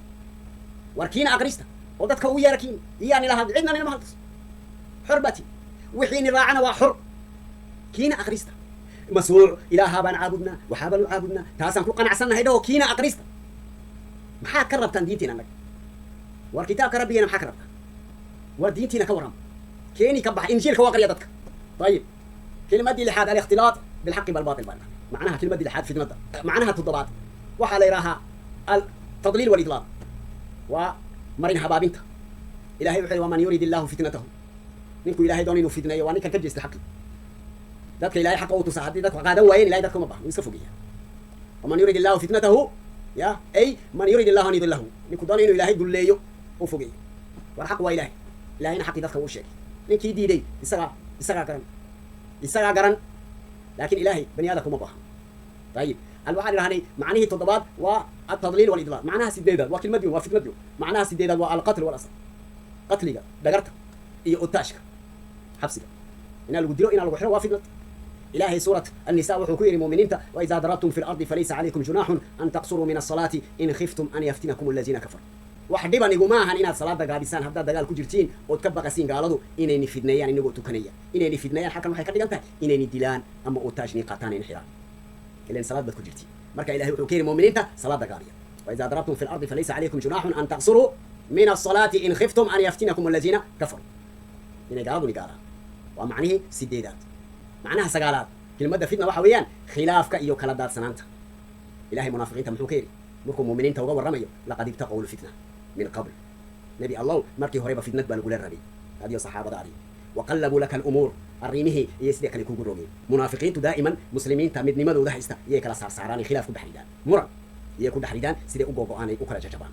War kiina aqrista oo dadka ugu yeera kiini. Iyaa nila hadl, cidna nilama hadlayso. Xor baa tii, wixiini raacana waa xor. Kiina aqrista. Masuuc ilaahaa baan caabudnaa, waxaa baan u caabudnaa, taasaan ku qanacsannahay dhaho. Kiina aqrista. Maxaad ka rabtaan diintiina annaga? War kitaabka rabbigeena maxaa ka rabtaan? War diintiina ka warrama, keeni ka baxa, injiilka u aqriya dadka. Ayib, kelimadii lixaad: alikhtilaat bilxaqi balbatil baa macnaha kelimadii lixaad fitnada. Macnaha toddobaad waxaa la yidhaahaa altadliil walidlaal, waa marin habaabinta. Ilahay wuxuu yidhi: "Waman yurid illahu fitnatahu." Ninku Ilahay doon inuu fitneeyo waa ninkan ka jeesta xaqi. Dadka Ilahay xaqa u tusa, haddii dadku qaadan waayeen, Ilahay dadka uma baahno, wuu iska fogeeya. Waman yurid illahu fitnatahu, ya ay man yurid illahu an yudillahu, ninku doona inuu Ilahay dulleeyo, u fogeeyo. War xaq waa Ilahay, Ilahayna xaqii dadka uu sheegay. Ninkii diiday isagaa garan, isagaa garan, laakiin Ilahay bani aadamka uma baahno. Ayib, al waxaan idhahnay macnihii toddobaad waa altadliil walidlaal. Macnaha sideedaad waa kelmadii, waa fitnadii. Macnaha sideedaad waa alqatl walasr, qatliga, dhagarta iyo otaashka, xabsiga inaa lagu dilo, inaa lagu xiro, waa fitnad. Ilahay suurat النساء wuxuu ku yidhi muuminiinta: "Waidaa darabtum fi lardi falaysa calaykum junaaxun an taqsuruu min asalaati in khiftum an yaftinakum aladiina kafaruu." Wax dhiban iguma ahan inaad salaada gaabisaan haddaad dagaal ku jirtiin ood ka baqasiin gaaladu inayni fidneeyaan inagoo tukanaya. Inayni fidneeyaan halkan waxay ka dhigan tahay inayni dilaan ama otaashni qaataan, ayna xidhaan, ilan salaad baad ku jirtiin. Marka Ilahay wuxuu ka yidhi muuminiinta: salaada gaabiya. "Waidaa darabtum fi lardi falaysa calaykum junaaxun an taqsuruu min asalaati in khiftum an yaftinakum aladiina kafaruu, inay gaaladuni gaadaan. Waa macnihii sideedaad. Macnaha sagaalaad kelmadda fitna waxa weeyaan khilaafka iyo kala daadsanaanta. Ilahay munaafiqiinta muxuu ka yidhi markuu muuminiinta uga warramayo? "Laqad ibtaqow lfitna min qabl." Nebi Allow, markii horeba fitnad baa lagula rabay adiyo saxaabadaadii. "Waqallabuu laka alumuur," arrimihii iyo sidee kale kugu rogeen. Munaafiqiintu daa'iman muslimiinta midnimadooda haysta iyay kala saarsaaraan, khilaaf ku dhex ridaan, muran iyay ku dhex ridaan, siday u gogo-aan ay u kala jajabaan.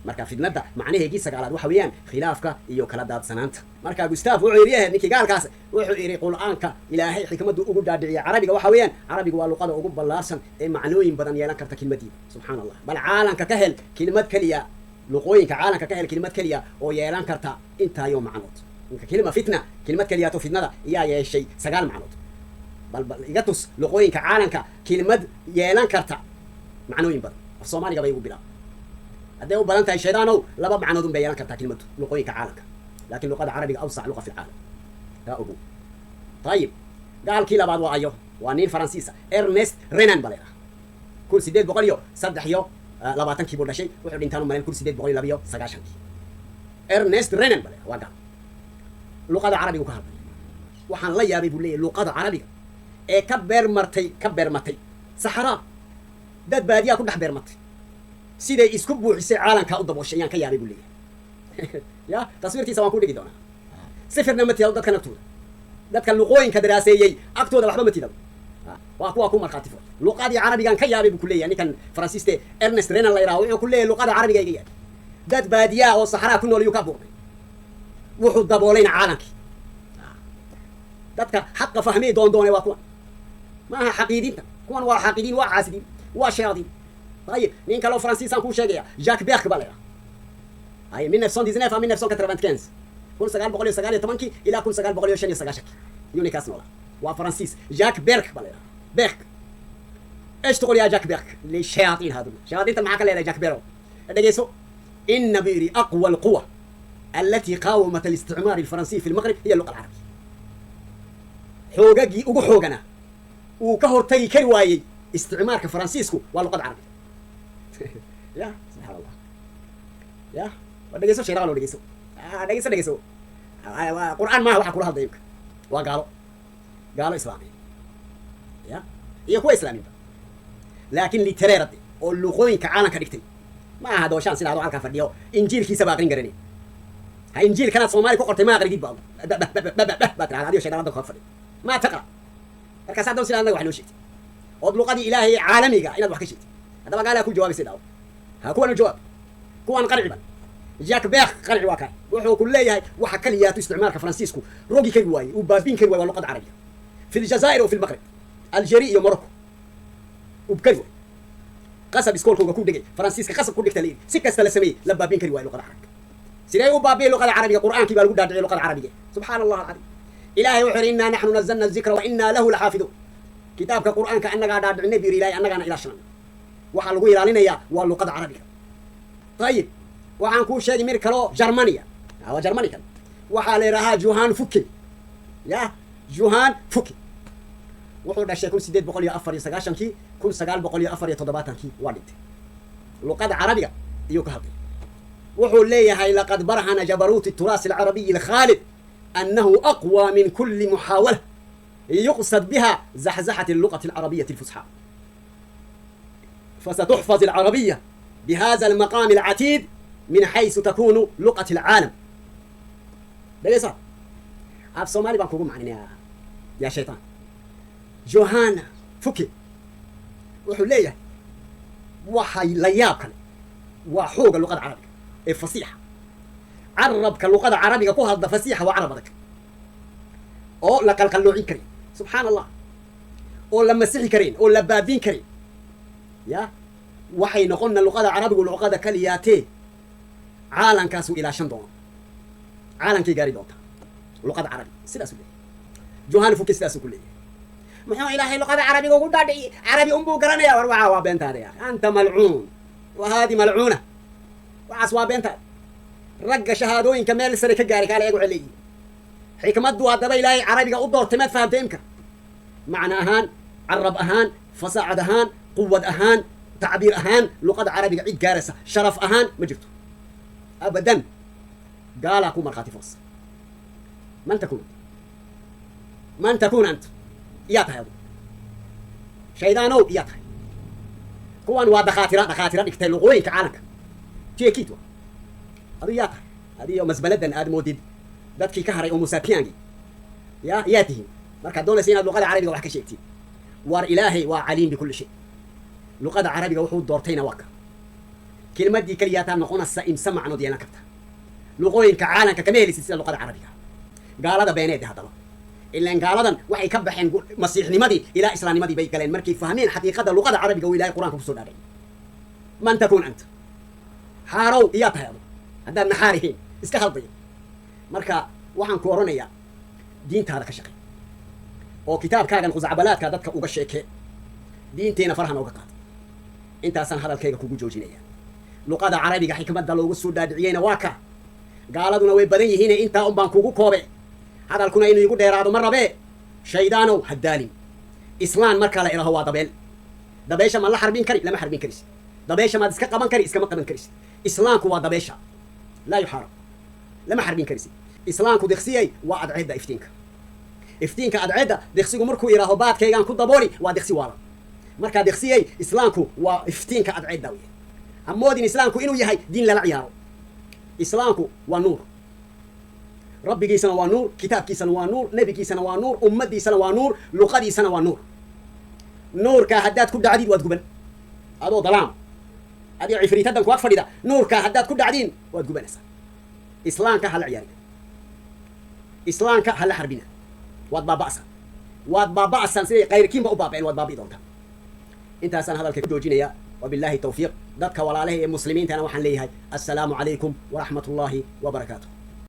Marka fitnadda macnaheegii sagaalaad waxa weeyaan khilaafka iyo kala daadsanaanta. Marka Gustav wuxuu yidhi, yahay ninkii gaalkaas, wuxuu yidhi: Qur'aanka Ilaahay xikmaddu ugu dhaadhiciyay carabiga waxa weeyaan, carabigu waa luqada ugu ballaarsan ee macnooyin badan yeelan karta kelmadiida. Subxaan Allah, bal caalamka ka hel kelimad keliya, luqooyinka caalamka ka hel kelimad keliya oo yeelan karta intaayo macnood. Inka kelima fitna, kelimad keliyaato fitnada iyaa yeeshay sagaal macnood. Bal iga tus luqooyinka caalamka kelimad yeelan karta macnooyin badan. Af Soomaaliga bay igu bilaab hadday u badan tahay, shaydaanow, laba macnood un bay yeelan kartaa kelimadu luqooyinka caalamka, laakiin luqada carabiga awsac luqa fi lcaalam, taa ogow. Ayib, gaalkii labaad waa ayo? Waa nin Faransiisa, Ernest Renan ba la yidhaha. 1823-kii buu dhashay, wuxuu dhintaan u malayn 1892-kii. Ernest Renan ba la yidhaha, waa gaal. Luqada carabigu ka hadlay. "Waxaan la yaabay," buu leeyahy, "luqada carabiga ee ka beermartay, ka beermatay saxaraa, dad baadiyaa ku dhex beermatay, siday isku buuxisay caalamkaa u dabooshay ayaan ka yaabay," buu leeyahay. Ya taswiirtiisa waan ku dhigi doonaa. Sifirna ma tidado dadkan agtooda, dadka luqooyinka daraaseeyey agtooda waxba ma tidado. Waa kuwa ku markhaati furay. Luqadii carabigan ka yaabay buu ku leeyahay ninkan Faransiiste Ernest Renan la yidhaho. Wuxuu ku leeyahay luqada carabiga iga yaabay, dad baadiyaa oo saxraa ku nool yuu ka abuurmay, wuxuu daboolayna caalamkii. Dadka xaqa fahmay doon doonay waa kuwan, maaha xaqiidiinta. Kuwan waa xaaqidiin, waa caasidiin, waa shayaadiin. Ayib, nin kaloo Faransiisaan kuu sheegaya, Jacques Berque baa la yidhaha. Ay 1919 à 1995, 1919-kii ilaa 1995-kii yuu ninkaas noolaa. Waa Faransiis, Jacques Berque baa la yidhaha. Berque ايش تقول يا جاك بيرك للشياطين هذول؟ شياطين معاك لا جاك بيرو. dhegeyso: إن بيري أقوى القوى التي قاومت الاستعمار الفرنسي في المغرب هي اللغة العربية. Xoogagii ugu xoogana uu ka hortagi kari waayey isticmaarka Faransiisku waa luqada carabiga. Ya subxaan Allah, ya waa dhegeyso shaydaano, dhegeyso, dhegeyso, dhegeyso. Qur'aan maaha waxa kula hadlaya imka, waa gaalo, gaalo islaamiya ya iyo kuwa islaamiinba, laakiin literate oo luqooyinka caalamka dhigtay. Ma aha dooshaan sida adoo halkaa fadhiyo injiilkiisa ba aqrin garanay. Ha, injiilkanaad Soomaali ku qortay ma aqridid ba baa tirahda adigo shaydaan ka fadhiyo ma taqra. Markaas haddaba sida annaga wax noo sheegtay ood luqadii Ilaahay caalamiga inaad wax ka sheegtay, haddaba gaalaa ku jawaabaysa. Daawo, ha kuwan u jawaab, kuwan qanciban. Jacques Berque qanci waa kaa. Wuxuu ku leeyahay waxa kaliyaatu isticmaalka Faransiisku rogi kari waayey, uu baabin kari waayey, waa luqada carabiga في الجزائر وفي المغرب, Algeria iyo Morocco uu kari waayey. Qasab iskoolkooga ku dhigay Faransiiska, qasab ku dhigta layidhi, si kasta la sameeyey, la baabin kari waayo luqada carabiga. Sidee u baabiyey luqada carabiga? Qur'aankii baa lagu dhaadhiciyay luqada carabiga. Subxaana Allah alcadiim. Ilaahay wuxuu yidhi: إنا نحن نزلنا الذكر وإنا له لحافظون. Kitaabka Qur'aanka annagaa dhaadhicinay buu yidhi Ilahay, annagaana ilaashanana. Waxaa lagu ilaalinayaa waa luqada carabiga. Ayib, waxaan kuu sheegay mir kaloo Germania, waa Germany kan. Waxaa la yidhaahaa Johann Focke. Ya Johann Focke wuxuu dhashay 1894-kii, 1974-kii waa dhintay. Luqada carabiga iyuu ka hadlay. Wuxuu leeyahay: لقد برهن جبروت التراث العربي الخالد أنه أقوى من كل محاولة يقصد بها زحزحة اللغة العربية الفصحى، فستحفظ العربية بهذا المقام العتيد من حيث تكون لغة العالم. dhegeysa, af Soomaali baan kugu macninaya yaa shaytaan. Johann Focke wuxuu leeyahay waxay la yaab kale waa xooga luqada carabiga ee fasiixa. Carabka luqada carabiga ku hadla fasiixa waa carab adag oo la qalqalloocin karin, subxaan Allah, oo la masixi karin oo la baabin karin. Ya waxay noqonna luqada carabigu luqada kaliyaatee caalamkaasuu ilaashan doono, caalamkay gaari doontaa luqada carabiga. Sidaasuu leeyahay Johann Focke, sidaasuu ku leeyahay. Muxuu Ilaahay luqada carabiga ugu dhaadhiciy? Carabi unbuu garanaya. War waxaa waa beentaada ya akhi, أنت ملعون وهذه ملعونة. Waxaas waa beentaada. Ragga shahaadooyinka meel sare ka gaaray kaale eeg, waxay leeyihin xikmaddu haddaba Ilaahay carabiga u doortay maad fahamtay imka? Macna ahaan, carab ahaan, fasaacad ahaan, quwad ahaan, tacbiir ahaan, luqada carabiga cid gaaraysa sharaf ahaan ma jirto abadan. Gaalaa ku markhaati fursa. من تكون؟ من تكون أنت؟ Iyaa tahay adu shaydaanow? Iyaa tahay? Kuwan waa dhakhaatira, dhakhaatira dhigtay luqooyinka caalamka jeekit wa. Adu yaa tahay? Adiyo masbaladan aad moodid dadkii ka haray oo musapiyangi ya yaa tihiin markaad doonaysa inaad luqada carabiga wax ka sheegtid? War Ilaahay waa caliim بكل شيء. Luqada carabiga wuxuu doortayna waa ka kelmaddii keliyaataa noqonaysa imse macnood yeelan karta. Luqooyinka caalamka kama helisid sida luqada carabiga. Gaalada beeneed haddaba, ilaan gaaladan waxay ka baxeen masiixnimadii ilaa islaamnimadii bay galeen markay fahmeen xaqiiqada luqada carabiga oo Ilahay Qur-aanka kusoo dhaadhay. من تكون أنت? Xaarow, iyaa tahay adu haddaad naxaarihiin iska hadlaya? Marka waxaan ku oranayaa diintaada ka shaqey oo kitaabkaagan khusacbalaadka dadka uga sheekee, diinteena farhan uga qaado. Intaasaan hadalkayga kugu joojinaya. Luqada carabiga xikmadda loogu soo dhaadhiciyeyna waa ka gaaladuna way badan yihiine, intaa un baan kugu koobe. Hadalkuna inuu igu dheeraado ma rabee. Shaydaanow, haddaalin. Islaan markaa la idhaho waa dabeel. Dabeesha ma la xarbin kari? Lama xarbin karisid. Dabeesha maad iska qaban kari? Iskama qaban karisid. Islaamku waa dabeesha, لا يحارب, lama xarbin karisid. Islaamku diksiyay waa adceedda iftiinka, iftiinka adceedda. Diksigu markuu idhaaho baadkaygaan ku dabooli, waa diksi waalan. Markaa diksiyay, islaamku waa iftiinka adceedda wey. Hamoodin islaamku inuu yahay diin lala ciyaaro. Islaamku waa nuur, rabbigiisana waa nuur, kitaabkiisana waa nuur, nebigiisana waa nuur, ummaddiisana waa nuur, luqadiisana waa nuur. Nuurkaa haddaad ku dhacdid waad guban, adoo dalaam, adigoo cifriitadan ku ag fadhida. Nuurkaa haddaad ku dhacdiin waad gubanaysaa. Islaamka hala ciyaarina, islaamka hala xarbina. Waad baaba'san, waad baaba'san. Siday kayrkiinba u baaba'een waad baabi'i doontaa. Intaasaan hadalka ku joojinaya. Wabillahi tawfiiq. Dadka walaalaha ee muslimiintana waxaan leeyahay: assalaamu calaykum waraxmat ullaahi wabarakaatu.